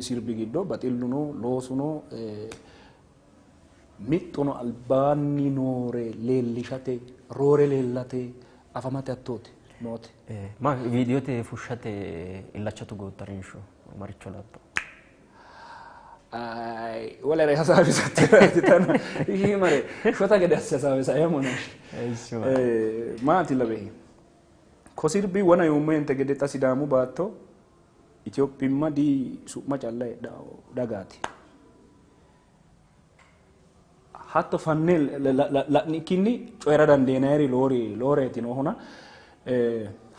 Speaker 2: sirbi giddo baxilluno loosuno mixxuno albaanni noore leellishate roore leellate afamate hattooti noote.
Speaker 1: Ma viidiyote fushshate illacha tugoottarinsho maricho labba?
Speaker 2: Wolere hasaawisatte mare shota gede asse hasaawisayeemmo maati lawehi ko sirbi wona yoommohente gede xa Sidaamu baatto Itophiyimma di su'ma calla heedhawo dagaati. Hatto fanne la'nikkinni coyira dandiinayiri loori looreeti noohuna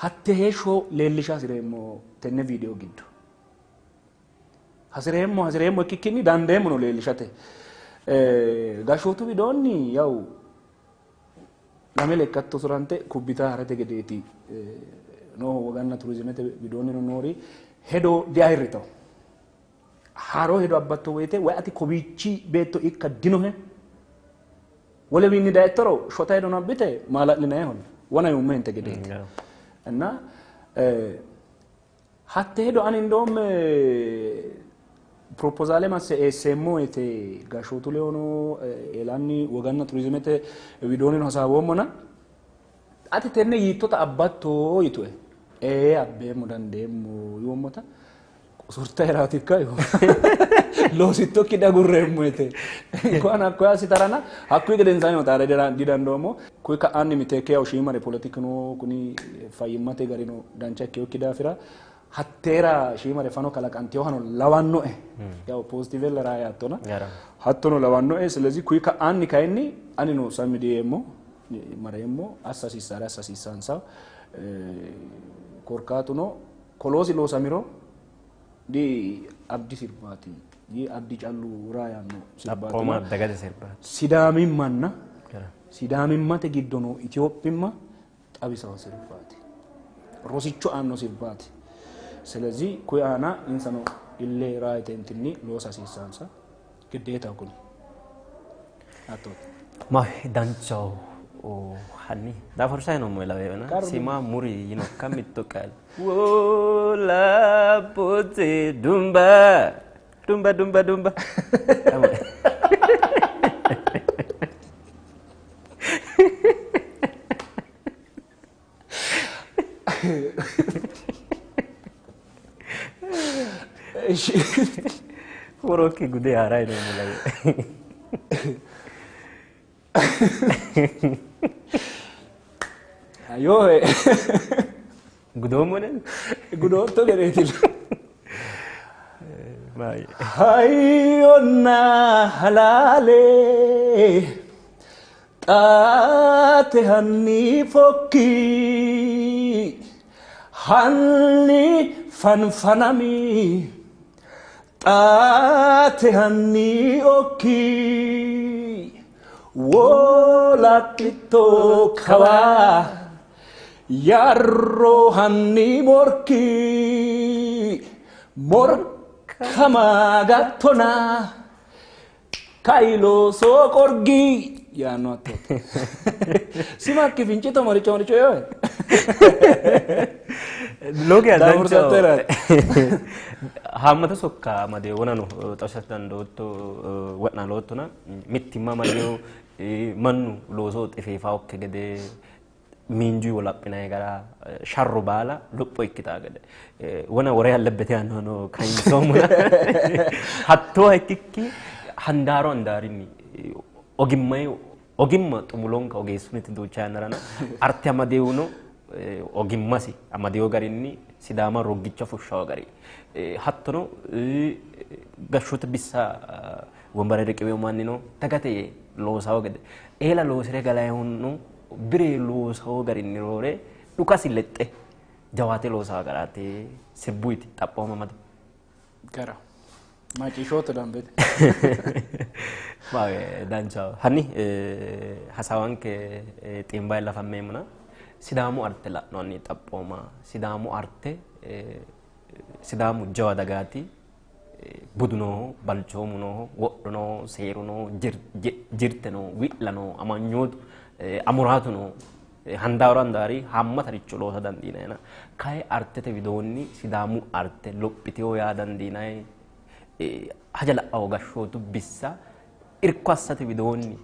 Speaker 2: hatte heeshsho leellisha hasireemmo tenne viidiyo giddo. Hasireemmo hasireemmo ikkikkinni dandeemmono leellishate. Gashshootu widoonni yaw lame lekkatto surante kubbita harate gedeeti noohu woganna turizimete widoonnino noori hedo diayirritawo. Haaroo hedo abbatto woyte woy ati kowiichi beetto ikka dinohe wolewiinni dayittoro shota hedo abbite maala'linayihonna wona yoommohente gedeeti. እና hatte hedo ani እንደውም proposale masse eesseemmo woyte gashshootu ledono eelanni woganna turizimete widoonnino hasaawoommona ati tenne yiittota abbatto yitue ee abbeemmo dandeemmo yoommota qusurtaheraati ikka loosittokki dagurreemmo yite እንኳን hakkoye assitarana hakkuyi gedensaannino xaada didandoommo kuyi ka'anni miteekke yaw shiimare poletikino kuni fayyimmate garino dancha ikkeyokki daafira hatteera shiimare fano kalaqanteyohano lawannoe yaw positivella raa yaattona hattono lawannoe ስለዚህ kuyi ka'anni kayinni anino sammi diyeemmo mareemmo assa hasiissaare assa hasiissaansa korkaatuno koloosi loosamiro di abdi sirbaati yi abdi callu raa yaanno sirbaati
Speaker 1: Xaphooma dagate sirbaati.
Speaker 2: Sidaamimmanna Sidaamimmate giddo noo Itophiyimma xawisawo sirbaati rosicho aanno sirbaati. ስለዚህ kuyi aana insano ille raa yiteentinni loosa hasiissaansa giddeetaho kuni hattooti.
Speaker 1: Ma danchaho Hanni daafursayi noommo laweena sima muri yinokka mitto qaali wolapote dumba dumba dumba dumba Worokki gude harayi noommo lawe.
Speaker 2: Yoo
Speaker 1: Gudoommo nen?
Speaker 2: Gudootto gedeeti. Hayyonna halaale xaate hanni fokki hanni fanfanami xaate hanni okki wolaqqitto kawa yarro hanni morki morkama gattona kailooso qorgi yaanno hattooti. Simakki fincito maricho maricho yoo.
Speaker 1: Loogee
Speaker 2: Daafursatte
Speaker 1: danchaho. Haammata sokka amadee wonano xawishate dandootto wo'naaloottona mittimma amadeo mannu looso xifeefaokki gede miinjuyi wolaphinayi gara sharro baala lopho ikkitaa gede wona wore ያለበት ያነው kayinsoomuna hattoo ikkikki handaaro handaarinni ogimmay ogimma xumulonka ogeessuniti duucha yannarana arte amadeewuno ogimmasi amadeewo garinni sidaama roggicha fushshawo gari hattono gashshote bissa wombare riqiweyo mannino dagate loosawo gede eela loosire galayihuno bire loosawo garinni roore dhukasi lexxe jawaate loosawo garaati sirbuyti xaphooma amado.
Speaker 2: Gara macciishshootto dambete.
Speaker 1: Danchaho. Hanni hasaawanke xiimbayi lafammeemmona sidaamu arte la'noonni xaphooma sidaamu arte sidaamu jawa dagaati budu nooho balchoomu nooho wodho nooho seeru nooho jirte nooho wi'la nooho amanyootu amuraatu nooho handaaru handaari haammataricho loosa dandiinayina kayi artete widoonni sidaamu arte lophiteyo yaa dandiinayi haja la'awo gashshootu bissa irko assate widoonni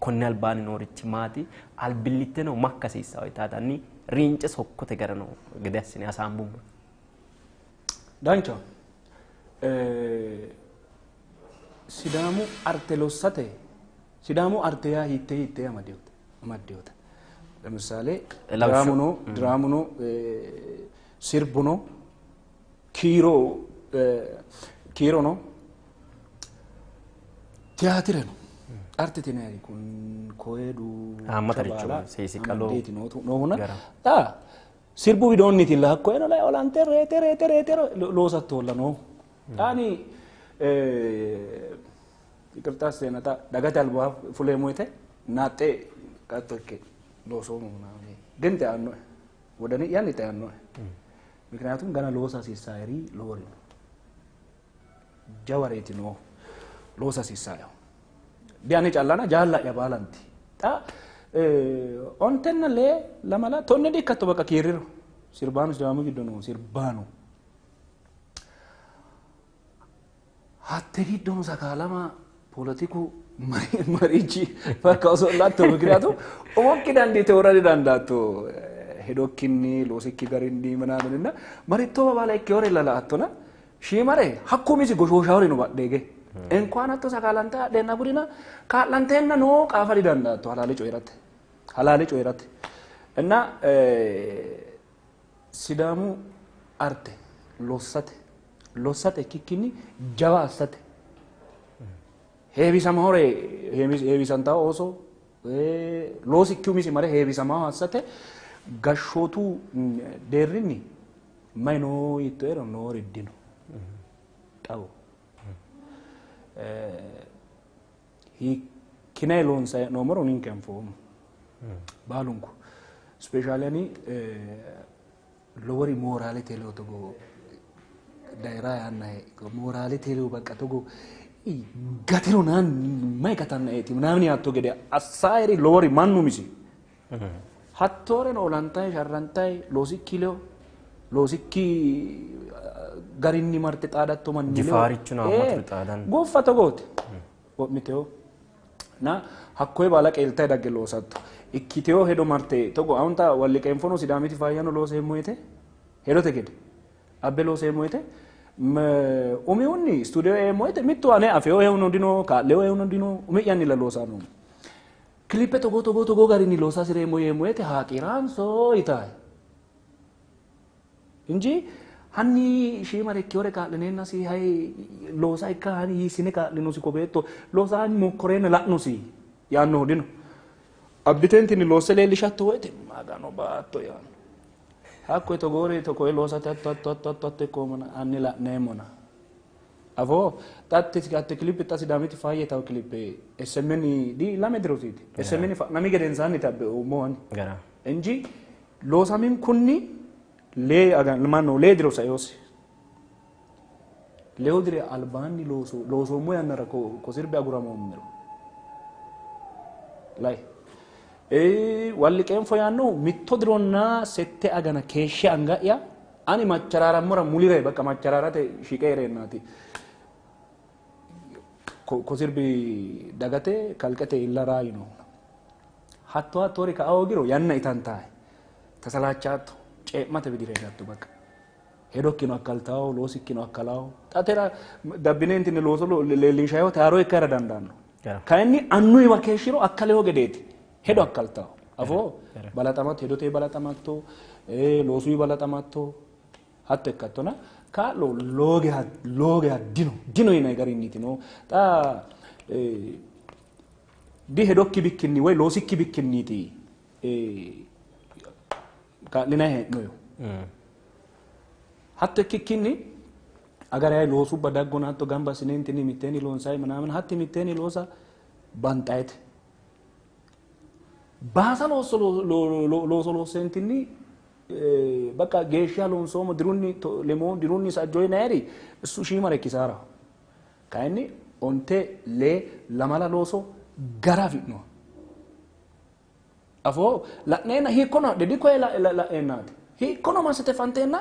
Speaker 1: konne albaanni noorichi maati albillitteno makka hasiissawo yitaatanni riince sokkote gara noo gede assine hasaambummo.
Speaker 2: Danchaho. Sidaamu arte lossate sidaamu arte yaa hiittee hiittee amaddeyote ለምሳሌ ድራሙ ነው፣ sirbu ነው፣ kiiro ነው፣ tiyaatire ነው። Artete yinayiri kun koyeedu
Speaker 1: Haammataricho seesiqaloo
Speaker 2: amaddeeti noohuna xa sirbu widoonnitilla hakkoyeno lai olante reete reete reete loosattolla noohu. Xaani ይቅርታ seenata dagate albaa fuleemmo yite naaxxe qatto ikke loosoommo ምናምን ግን xeannoe wodani'yanni xeannoe ምክንያቱም ገና loosa hasiissaayeri lowori no jawareeti noohu loosa hasiissaayehu diani callana jaalla'ya baalanti xa ontenna lee lamala tonne dikkatto bakka kiirriro sirbaanu sidaamu giddo noo sirbaanu hatte giddono sakaalama ፖለቲኩ marichi bakka osoo latto ምክንያቱም umokki dandiite wora didandaatto hedokkinni loosikki garinni ምናምንና maritto baala ikkewore lala'attona shiimare hakku umisi goshooshaawori no badheege እንኳን hatto sakaalante hadheenna budina kaa'lanteenna noo qaafa didandaatto halaale coyi'rate halaale coyi'rate እና sidaamu arte lossate lossate ikkikkinni jawa assate heewisamahore heewisantawo ooso loosikki umisi mare heewisamaho assate gashshootu deerrinni mayi noo yittoero noori dino xawo hiikkinayi loonsayi hee'noommoro ninke anfoommo baalunku ispeeshaali ani lowori mooraalete ledo togo dayira yaannahe mooraalete ledo በቃ togo gatiro naan mayi gatannaeeti ምናምን yaatto gede assaayeri lowori mannu umisi Hattooreno olantayi sharrantayi loosikki leyo loosikki garinni marte xaadatto manni leyo
Speaker 1: Jifaarichuno hammatu xaadanno.
Speaker 2: Goffa togooti wo'miteyo na hakkoye baala qeeltayi dagge loosatto ikkiteyo hedo marte togo awunta walliqeenfono Sidaamiti faayyano looseemmo yite hedote gede abbe looseemmo yite umihunni studio eemmo yite mittu ane afeyo heuno dino kaa'leyo heuno dino umi'yannilla loosaa noommo. Kilippe togoo togoo togoo garinni loosa hasireemmo yeemmo yite haaqiiranso yitaye እንጂ hanni shiimare ikkewore kaa'lineennasi hay loosa ikka hani hiissine kaa'linosi ko beetto loosa hani mokkoreenna la'nosi yaannohu dino. Abbiteentinni loosse leellishatto woyte Magano baatto yaanno. Hakkoye togoore tokoye loosate hatto hatto hatto hatto hatto ikkoomona hanni la'neemmona. Afoo xatte hatte kilippe xa Sidaamiti faayyetawo kilippe SMN di lame dirosiiti. SMN fa'nami gedensaanni tabbe uummo ani.
Speaker 1: Gara.
Speaker 2: እንጂ loosaminkunni lee ማነው lee diro saeyosi lewu diri albaanni loosoommo yannara ko sirbi aguramoommero lay walliqeenfo yaannohu mitto dironna sette agana keeshshe anga'ya ani macharaarammora mulire bakka macharaarate shiqe heereennaati ko sirbi dagate kalqete iillara yino hatto hattoori ka'a hoogiro yanna itantae tasalachaatto cee'mate widira higatto bakka hedokkino akkaltawo loosikkino akkalawo xa tera dabbineentinni looso leellinshayiho taaro ikkara dandaanno kayinni annuyiwa keeshshiro akkaleho gedeeti hedo akkaltawo afoo balaxamatto hedote balaxamatto loosuyi balaxamatto hatto ikkattona kaa'lo loogeha dino dino yinayi garinniiti no xa di hedokki bikkinni woy loosikki bikkinniiti kaa'linayi hee'noyihu. Hatto ikkikkinni agarayi loosubba daggona hatto gamba assineentinni mitteenni loonsayi ምናምን hatti mitteenni loosa banxayete. Baasa looso looso loosseentinni bakka geeshsha loonsoommo dirunni lemoo dirunni sajjo yinayiri issu shiimare ikkisaaraho. Kayinni onte lee lamala looso gara afi'noha. Afoo la'neenna hiikkono hadhe dikoye la'neennaati hiikkono massite fanteenna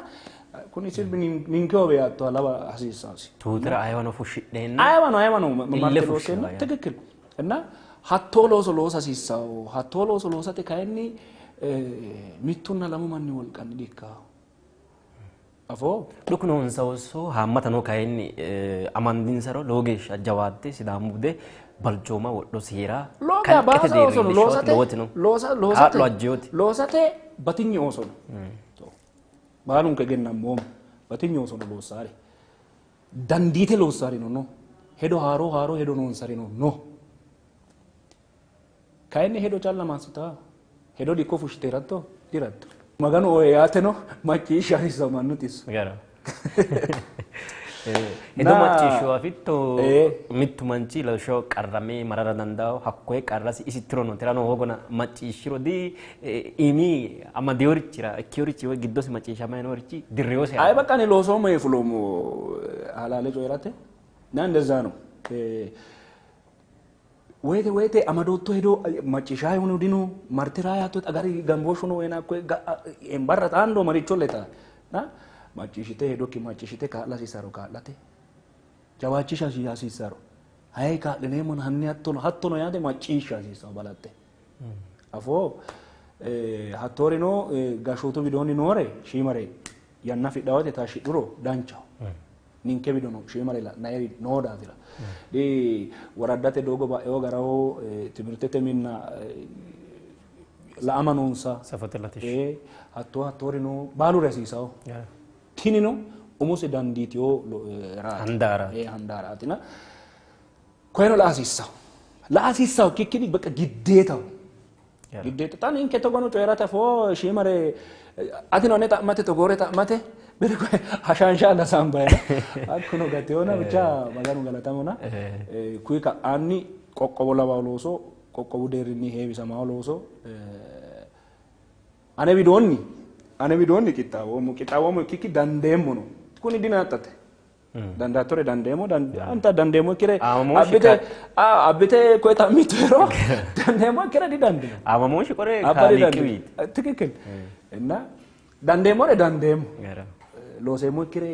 Speaker 2: kuni sirbi ninkehowe yaattoha lawa hasiissaasi.
Speaker 1: Tuutira ayewano fushshidheenna
Speaker 2: ayewano ayewano
Speaker 1: ille
Speaker 2: marte
Speaker 1: fushshiwa
Speaker 2: loosseenna
Speaker 1: yaa.
Speaker 2: ትክክል እና hattoo looso loosa hasiissawo hattoo looso loosate kayinni mittunna lamu manni wolqanni di''ikkawo afoo
Speaker 1: Dhuku noonsa ooso haammatano kayinni amandinsaro lowo geeshsha jawaatte Sidaamu bude balchooma wodho seera
Speaker 2: Looga
Speaker 1: kalqete
Speaker 2: baasa ooso no
Speaker 1: deerrinni
Speaker 2: loosate
Speaker 1: lowoti no
Speaker 2: loosate
Speaker 1: kaa'lo ajjeyooti.
Speaker 2: loosate batinye ooso no baalunku egennammoommo batinye ooso no loossaari dandiite loossaarino no hedo haaro haaro hedo noonsarino no kayinni hedo calla massitaa hedo dikko fushshite hiratto diratto Maganu oye yaateno macciishsha hasiissawo mannu xisso.
Speaker 1: Gara. Hedo
Speaker 2: Na
Speaker 1: macciishshu afitto mittu manchi lawishshaho qarrame marara dandawo hakkoye qarrasi isi tirono tirano hoogona macciishshiro di iimi amadeyorichira ikkeyorichi woy giddosi macciishshamayi noorichi dirreyose
Speaker 2: አይ በቃ እኔ loosoommo yee fuloommo halaale coyi'rate እና እንደዛ ነው woyte woyte amadootto hedo macciishshayihuno dino marte raa yaatto agari gambooshshu no woyna hakkoye embarra xaando maricho leta na macciishshite hedokki macciishshite kaa'la hasiissaro kaa'late jawaachisha hasiissaro hayi kaa'lineemmona hanni hattono hattono yaate macciishsha hasiissawo balaxxe afoo hattoorino gashshootu widoonni noore shiimare yanna afidhawote taashshidhuro danchaho. Ninke widono shiimare la'nayiri noo daafira di woraddate doogo ba'ewo garaho timirtete minna la'ama noonsa
Speaker 1: Safote latishshi.
Speaker 2: Hatto hattoorino baaluri hasiisawo. Tinino umose dandiitewo raati.
Speaker 1: Handaaraati.
Speaker 2: Handaaraatina koyeno la'a hasiissawo. La'a hasiissawo ikkikkinni በቃ giddeetaho. Giddeeta xa ninke togono coyi'rate afoo shiimare atino ane xa'mate togoore xa'mate bere koye hashaanshaalla sambayina hakkuno gateyona ብቻ Maganu galatamona kuyi ka'aanni qoqqowo lawawo looso qoqqowu deerrinni heewisamawo looso ane widoonni ane widoonni qixxaawoommo qixxaawoommo ikkikki dandeemmo no kuni dinaaxxate Dandaatore dandeemmo anta dandeemmo ikkire abbite abbite koye xa'mittoero dandeemmo ikkire didandeemmo.
Speaker 1: Aamamooshshi qore kaaliiqiwiiti.
Speaker 2: ትክክል እና dandeemmore dandeemmo looseemmo ikkire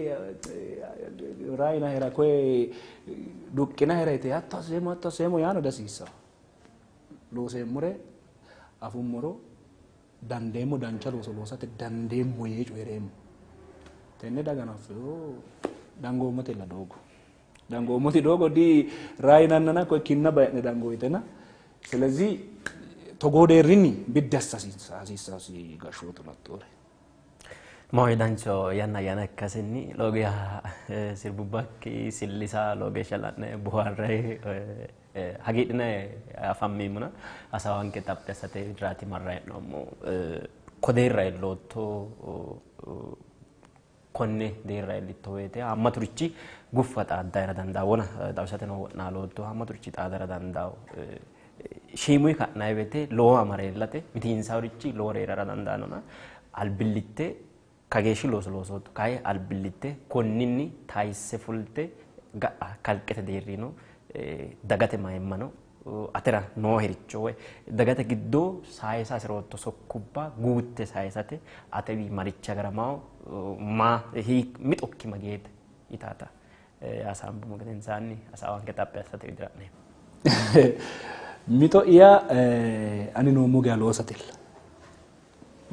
Speaker 2: raayinahera koye duqqinahera yite hatto asseemmo hatto asseemmo yaano dihasiissawo. Looseemmore afummoro dandeemmo dancha looso loosate dandeemmo yee coyireemmo. Tenne dagano affino dangoommote doogo. Dangoommoti doogo di raayinannana koye kinna bayi'ne dango yitena. ስለዚህ togoo deerrinni biddi assa hasiissasi gashshootu lattoore.
Speaker 1: Maahoyye dancho yanna ayyaana ikkasenni lowo geeshsha sirbubbakki sillisa lowo geeshsha la'ne boohaarrayi hagiidhinayi afammeemmona hasaawanke xaphi assate widiraati marrayi hee'noommo. Ko deerra iillootto konne deerra iillitto woyite haammaturichi guffa xaaddahera dandawo wona xawisateno wo'naalootto haammaturichi xaadara dandawo. Shiimuyi ka'nayi woyite lowo amare iillate mitiinsaworichi lowore heerara dandaannona albillitte kageeshshi looso loosootto kayi albillitte konninni tayisse fulte ga'a kalqete deerrino dagate mayimmano atera noohericho woyi dagate giddo sayisa hasirootto sokkubba guutte sayisate atewi marichi agaramawo ma mixokki mageete yitaata hasaambummo gedensaanni hasaawanke xaphi assate widira ha'neemmo.
Speaker 2: Mixo'ya ani noommo geya loosatella.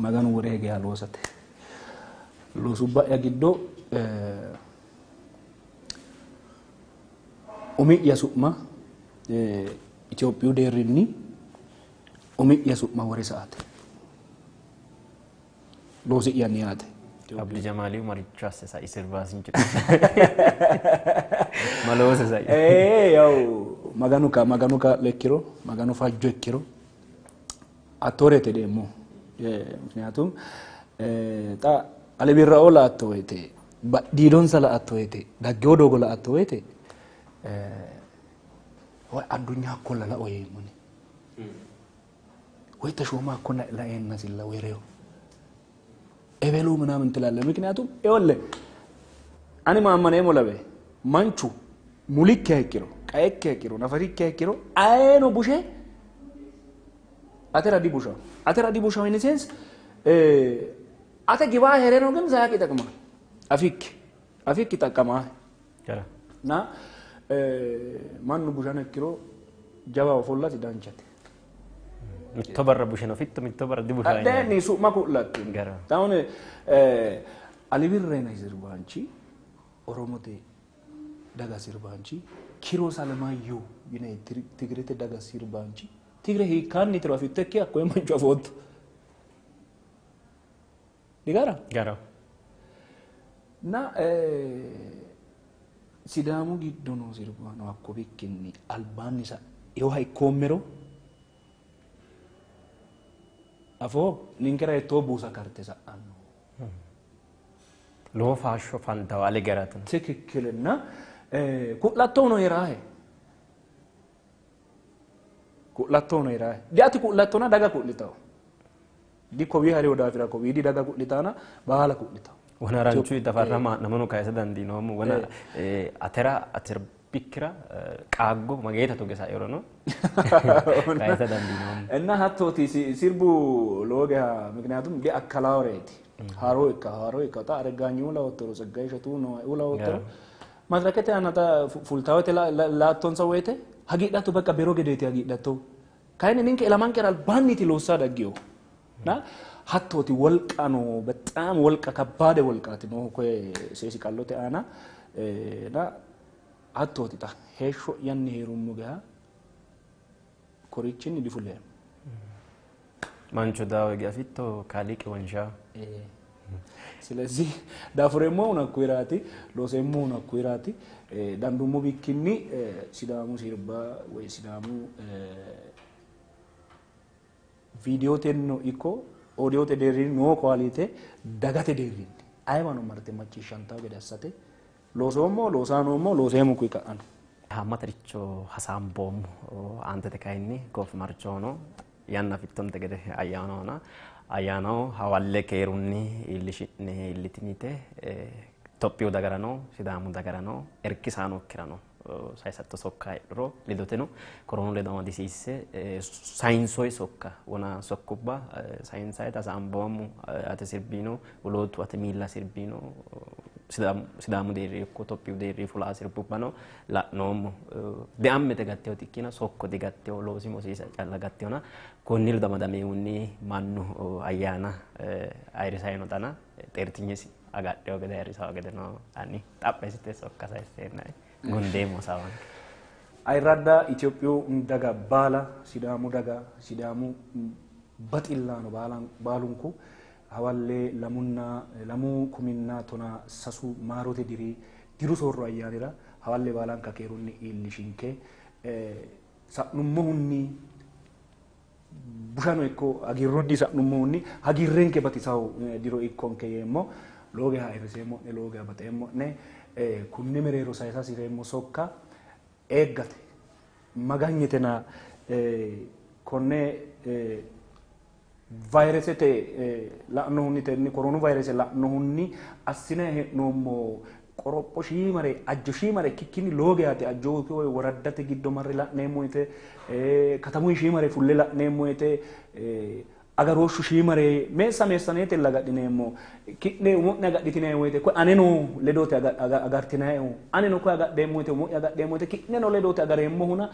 Speaker 2: Maganu woree geya loosate. Loosubba'ya giddo umi'ya su'ma Itophiyu deerrinni umi'ya su'ma wore sa'ate. Loosi'yanni yaate.
Speaker 1: Abdi Jamaaliyu maricho asse sa'i sirbaasinchu ma loose sa'i?
Speaker 2: Yaw Maganu ka Maganu kaa'lo ikkiro Maganu fajjo ikkiro hattooreeti hedeemmohu. ምክንያቱም xa alibirrao la''atto woyite badhiidonsa la''atto woyite daggewo doogo la''atto woyite woy addunya hakkolla la'o yeemmoni ወይ ተሾመ እኮ laeennasilla ወይ reyo ebelu ምናምን ትላለህ። ምክንያቱም ይኸውልህ ani maammaneemmo lawe manchu mulikkiha ikkiro qaekkiha ikkiro nafarikkiha ikkiro ayeeno bushe atera dibushawo atera dibushawo in sense ate giwaa heereno ግን ሳያውቅ ይጠቅማል። አፊክ አፊክ ይጠቀማል እና mannu bushano ikkiro jawa ofollasi danchate.
Speaker 1: Mitto barra busheno fitto mitto barra dibushawo.
Speaker 2: Addenni su'ma ku'lattu. አሁን alibirrena sirbaanchi Oromote daga sirbaanchi Kiroos Alemaayyehu yinanni Tigirete daga sirbaanchi Tigire hiikkaannitiro afittokki hakkoye mancho afootto. Digara?
Speaker 1: Garaho.
Speaker 2: እና Sidaamu giddo noo sirbaano hakko bikkinni albaanni sa'inoha ikkoommero afoo ninkera hiittoo buusa karte sa'anno.
Speaker 1: Lowo faasho fantawo ale garaati.
Speaker 2: ትክክል እና ku'lattohuno heeraahe ku'lattohuno heeraahe diati ku'lattona daga ku'litawo di kowii hariwo daafira kowiidi daga ku'litaana baala ku'litawo.
Speaker 1: Wona haranchu dafarra maa'namano kayisa dandiinoommo wona atera atirbikkira qaaggo mageeta tuge sairono kayisa dandiinoommo.
Speaker 2: እና hattooti sirbu lowo geya ምክንያቱም diakkalaworeeti haaroo ikka haaroo ikka xa Areggaanyiuu lawoottoro Tsaggaye Ishetuu Nowayiuu lawoottoro madirakete aana xa fultawote laattonsa woyite hagiidhatto በቃ bero gedeeti hagiidhatto kayinni ninke ilamankera albaanniiti loossa dagginohu እና hattooti wolqa no በጣም wolqa kabbaade wolqaati noohu koye seesi qallote aana እና hattooti xa heeshsho'yanni heerummo geya korichinni difuleemmo.
Speaker 1: Manchu daawo hige afitto kaaliiqi wonshawo.
Speaker 2: ስለዚህ daafureemmohuno hakkuyiraati looseemmohuno hakkuyiraati danduummo bikkinni Sidaamu sirba woyi Sidaamu viidiyotennino ikko odiote deerrinni noo qualite dagate deerrinni ayeewano marte macciishshantawo gede assate loosoommo loosaa noommo looseemmo kuyi ka'ano.
Speaker 1: Haammataricho hasaamboommo aantete kayinni goofimarchohono yanna fittonte gede ayyaanahona ayyaanaho hawalle keerunni iillishi'ne iillitinite Itophiyu dagarano Sidaamu dagarano irkisaanokkirano sayisatto sokka heedhuro ledoteno koronu ledo amadisiisse sayinsoyi sokka wona sokkubba sayinsayita hasaamboommo ate sirbino wolootu ate miilla sirbino Sidaamu deerri ikko Itophiyu deerri fulaa sirbubbano la'noommo deammete gattehoti ikkina sokko digatteho loosi mosiisa calla gattehona konni ledo amadamehunni mannu ayyaana ayirrisayi nootana xeertinyesi agadheyo gede ayirrisawo gede no ani xapheessite sokka sayisseennae gundeemmo hasawanke.
Speaker 2: Ayirradda Itophiyu daga baala Sidaamu daga Sidaamu baxillaano baalunku hawalle lamunna lamu kuminna tona sasu maarote diri diru soorro ayyaanira hawalle baalanka keerunni iillishinke sa'nummohunni bushano ikko hagiirrunni sa'nummohunni hagiirrenke batisawo diro ikkonke yeemmo lowo geeshsha ayirriseemmo'ne lowo geeshsha baxeemmo'ne kunne mereero sayisa hasireemmo sokka eeggate maganyitena konne vayiresete la'nohunni tenne koronu vayirese la'nohunni assine hee'noommo qoropho shiimare ajjo shiimare ikkikkinni lowo geeshshaati ajjo woraddate giddo marre la'neemmo woyte katamuyi shiimare fulle la'neemmo woyte agarooshshu shiimare meessa meessaneetella agadhineemmo ki'ne umo'ne agadhitinayi woyte koye aneno ledote agartinayihu aneno koye agadheemmo woyte umo'ya agadheemmo woyte ki'neno ledote agareemmohuna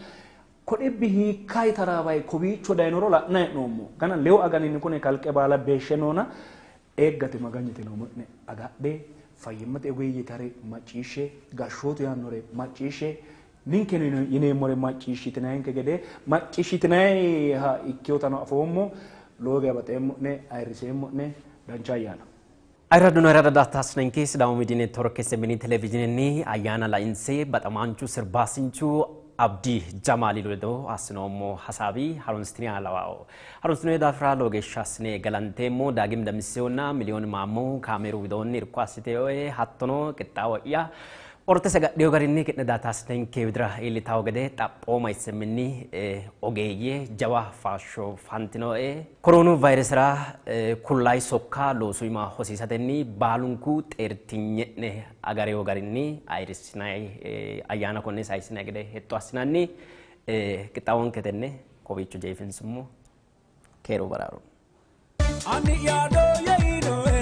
Speaker 2: ko dhibbi hiikkayi taraawayi kowiicho dayinoro la'nayi hee'noommo gana lewu aganinni kune kalqe baala beeshshe noona eeggate maganyiteno umo'ne agadhe fayyimmate ogeeyye tare macciishshe gashshootu yaannore macciishshe ninkeno yineemmore macciishshitinayinke gede macciishshitinayiha ikkewotano afoommo lowo geeshsha baxeemmo'ne ayirriseemmo'ne dancha ayyaana.
Speaker 1: Ayirraduna ayirradda daa''ataassinenke Sidaamu Miidiyu Neetworke SMN televizhiinenni ayyaana lainse baxamaanchu sirbaasinchu Abdi Jamaali ledo assinoommo hasaawi harunsitiniha lawawo. Harunsitinoyi daafira lowo geeshsha assine galanteemmo. Daagim Damissehonna Miliyoon Maammohu kaameeru widoonni irko assiteyoe hattono qixxaawo'ya ortese agadhiyo garinni ki'ne daa''ataasinenke widira iillitawo gede xaphooma SMN ogeeyye jawa faashsho fantinoe. Koronu vayiresera kullayi sokka loosu iima hosiisatenni baalunku xeertinye'ne agareyo garinni ayirrisinayi ayyaana konne sayisinayi gede hexxo assinanni qixxaawonke tenne kowiicho jeefinsummo keeru baraaru.
Speaker 3: Ani yaado yeinoe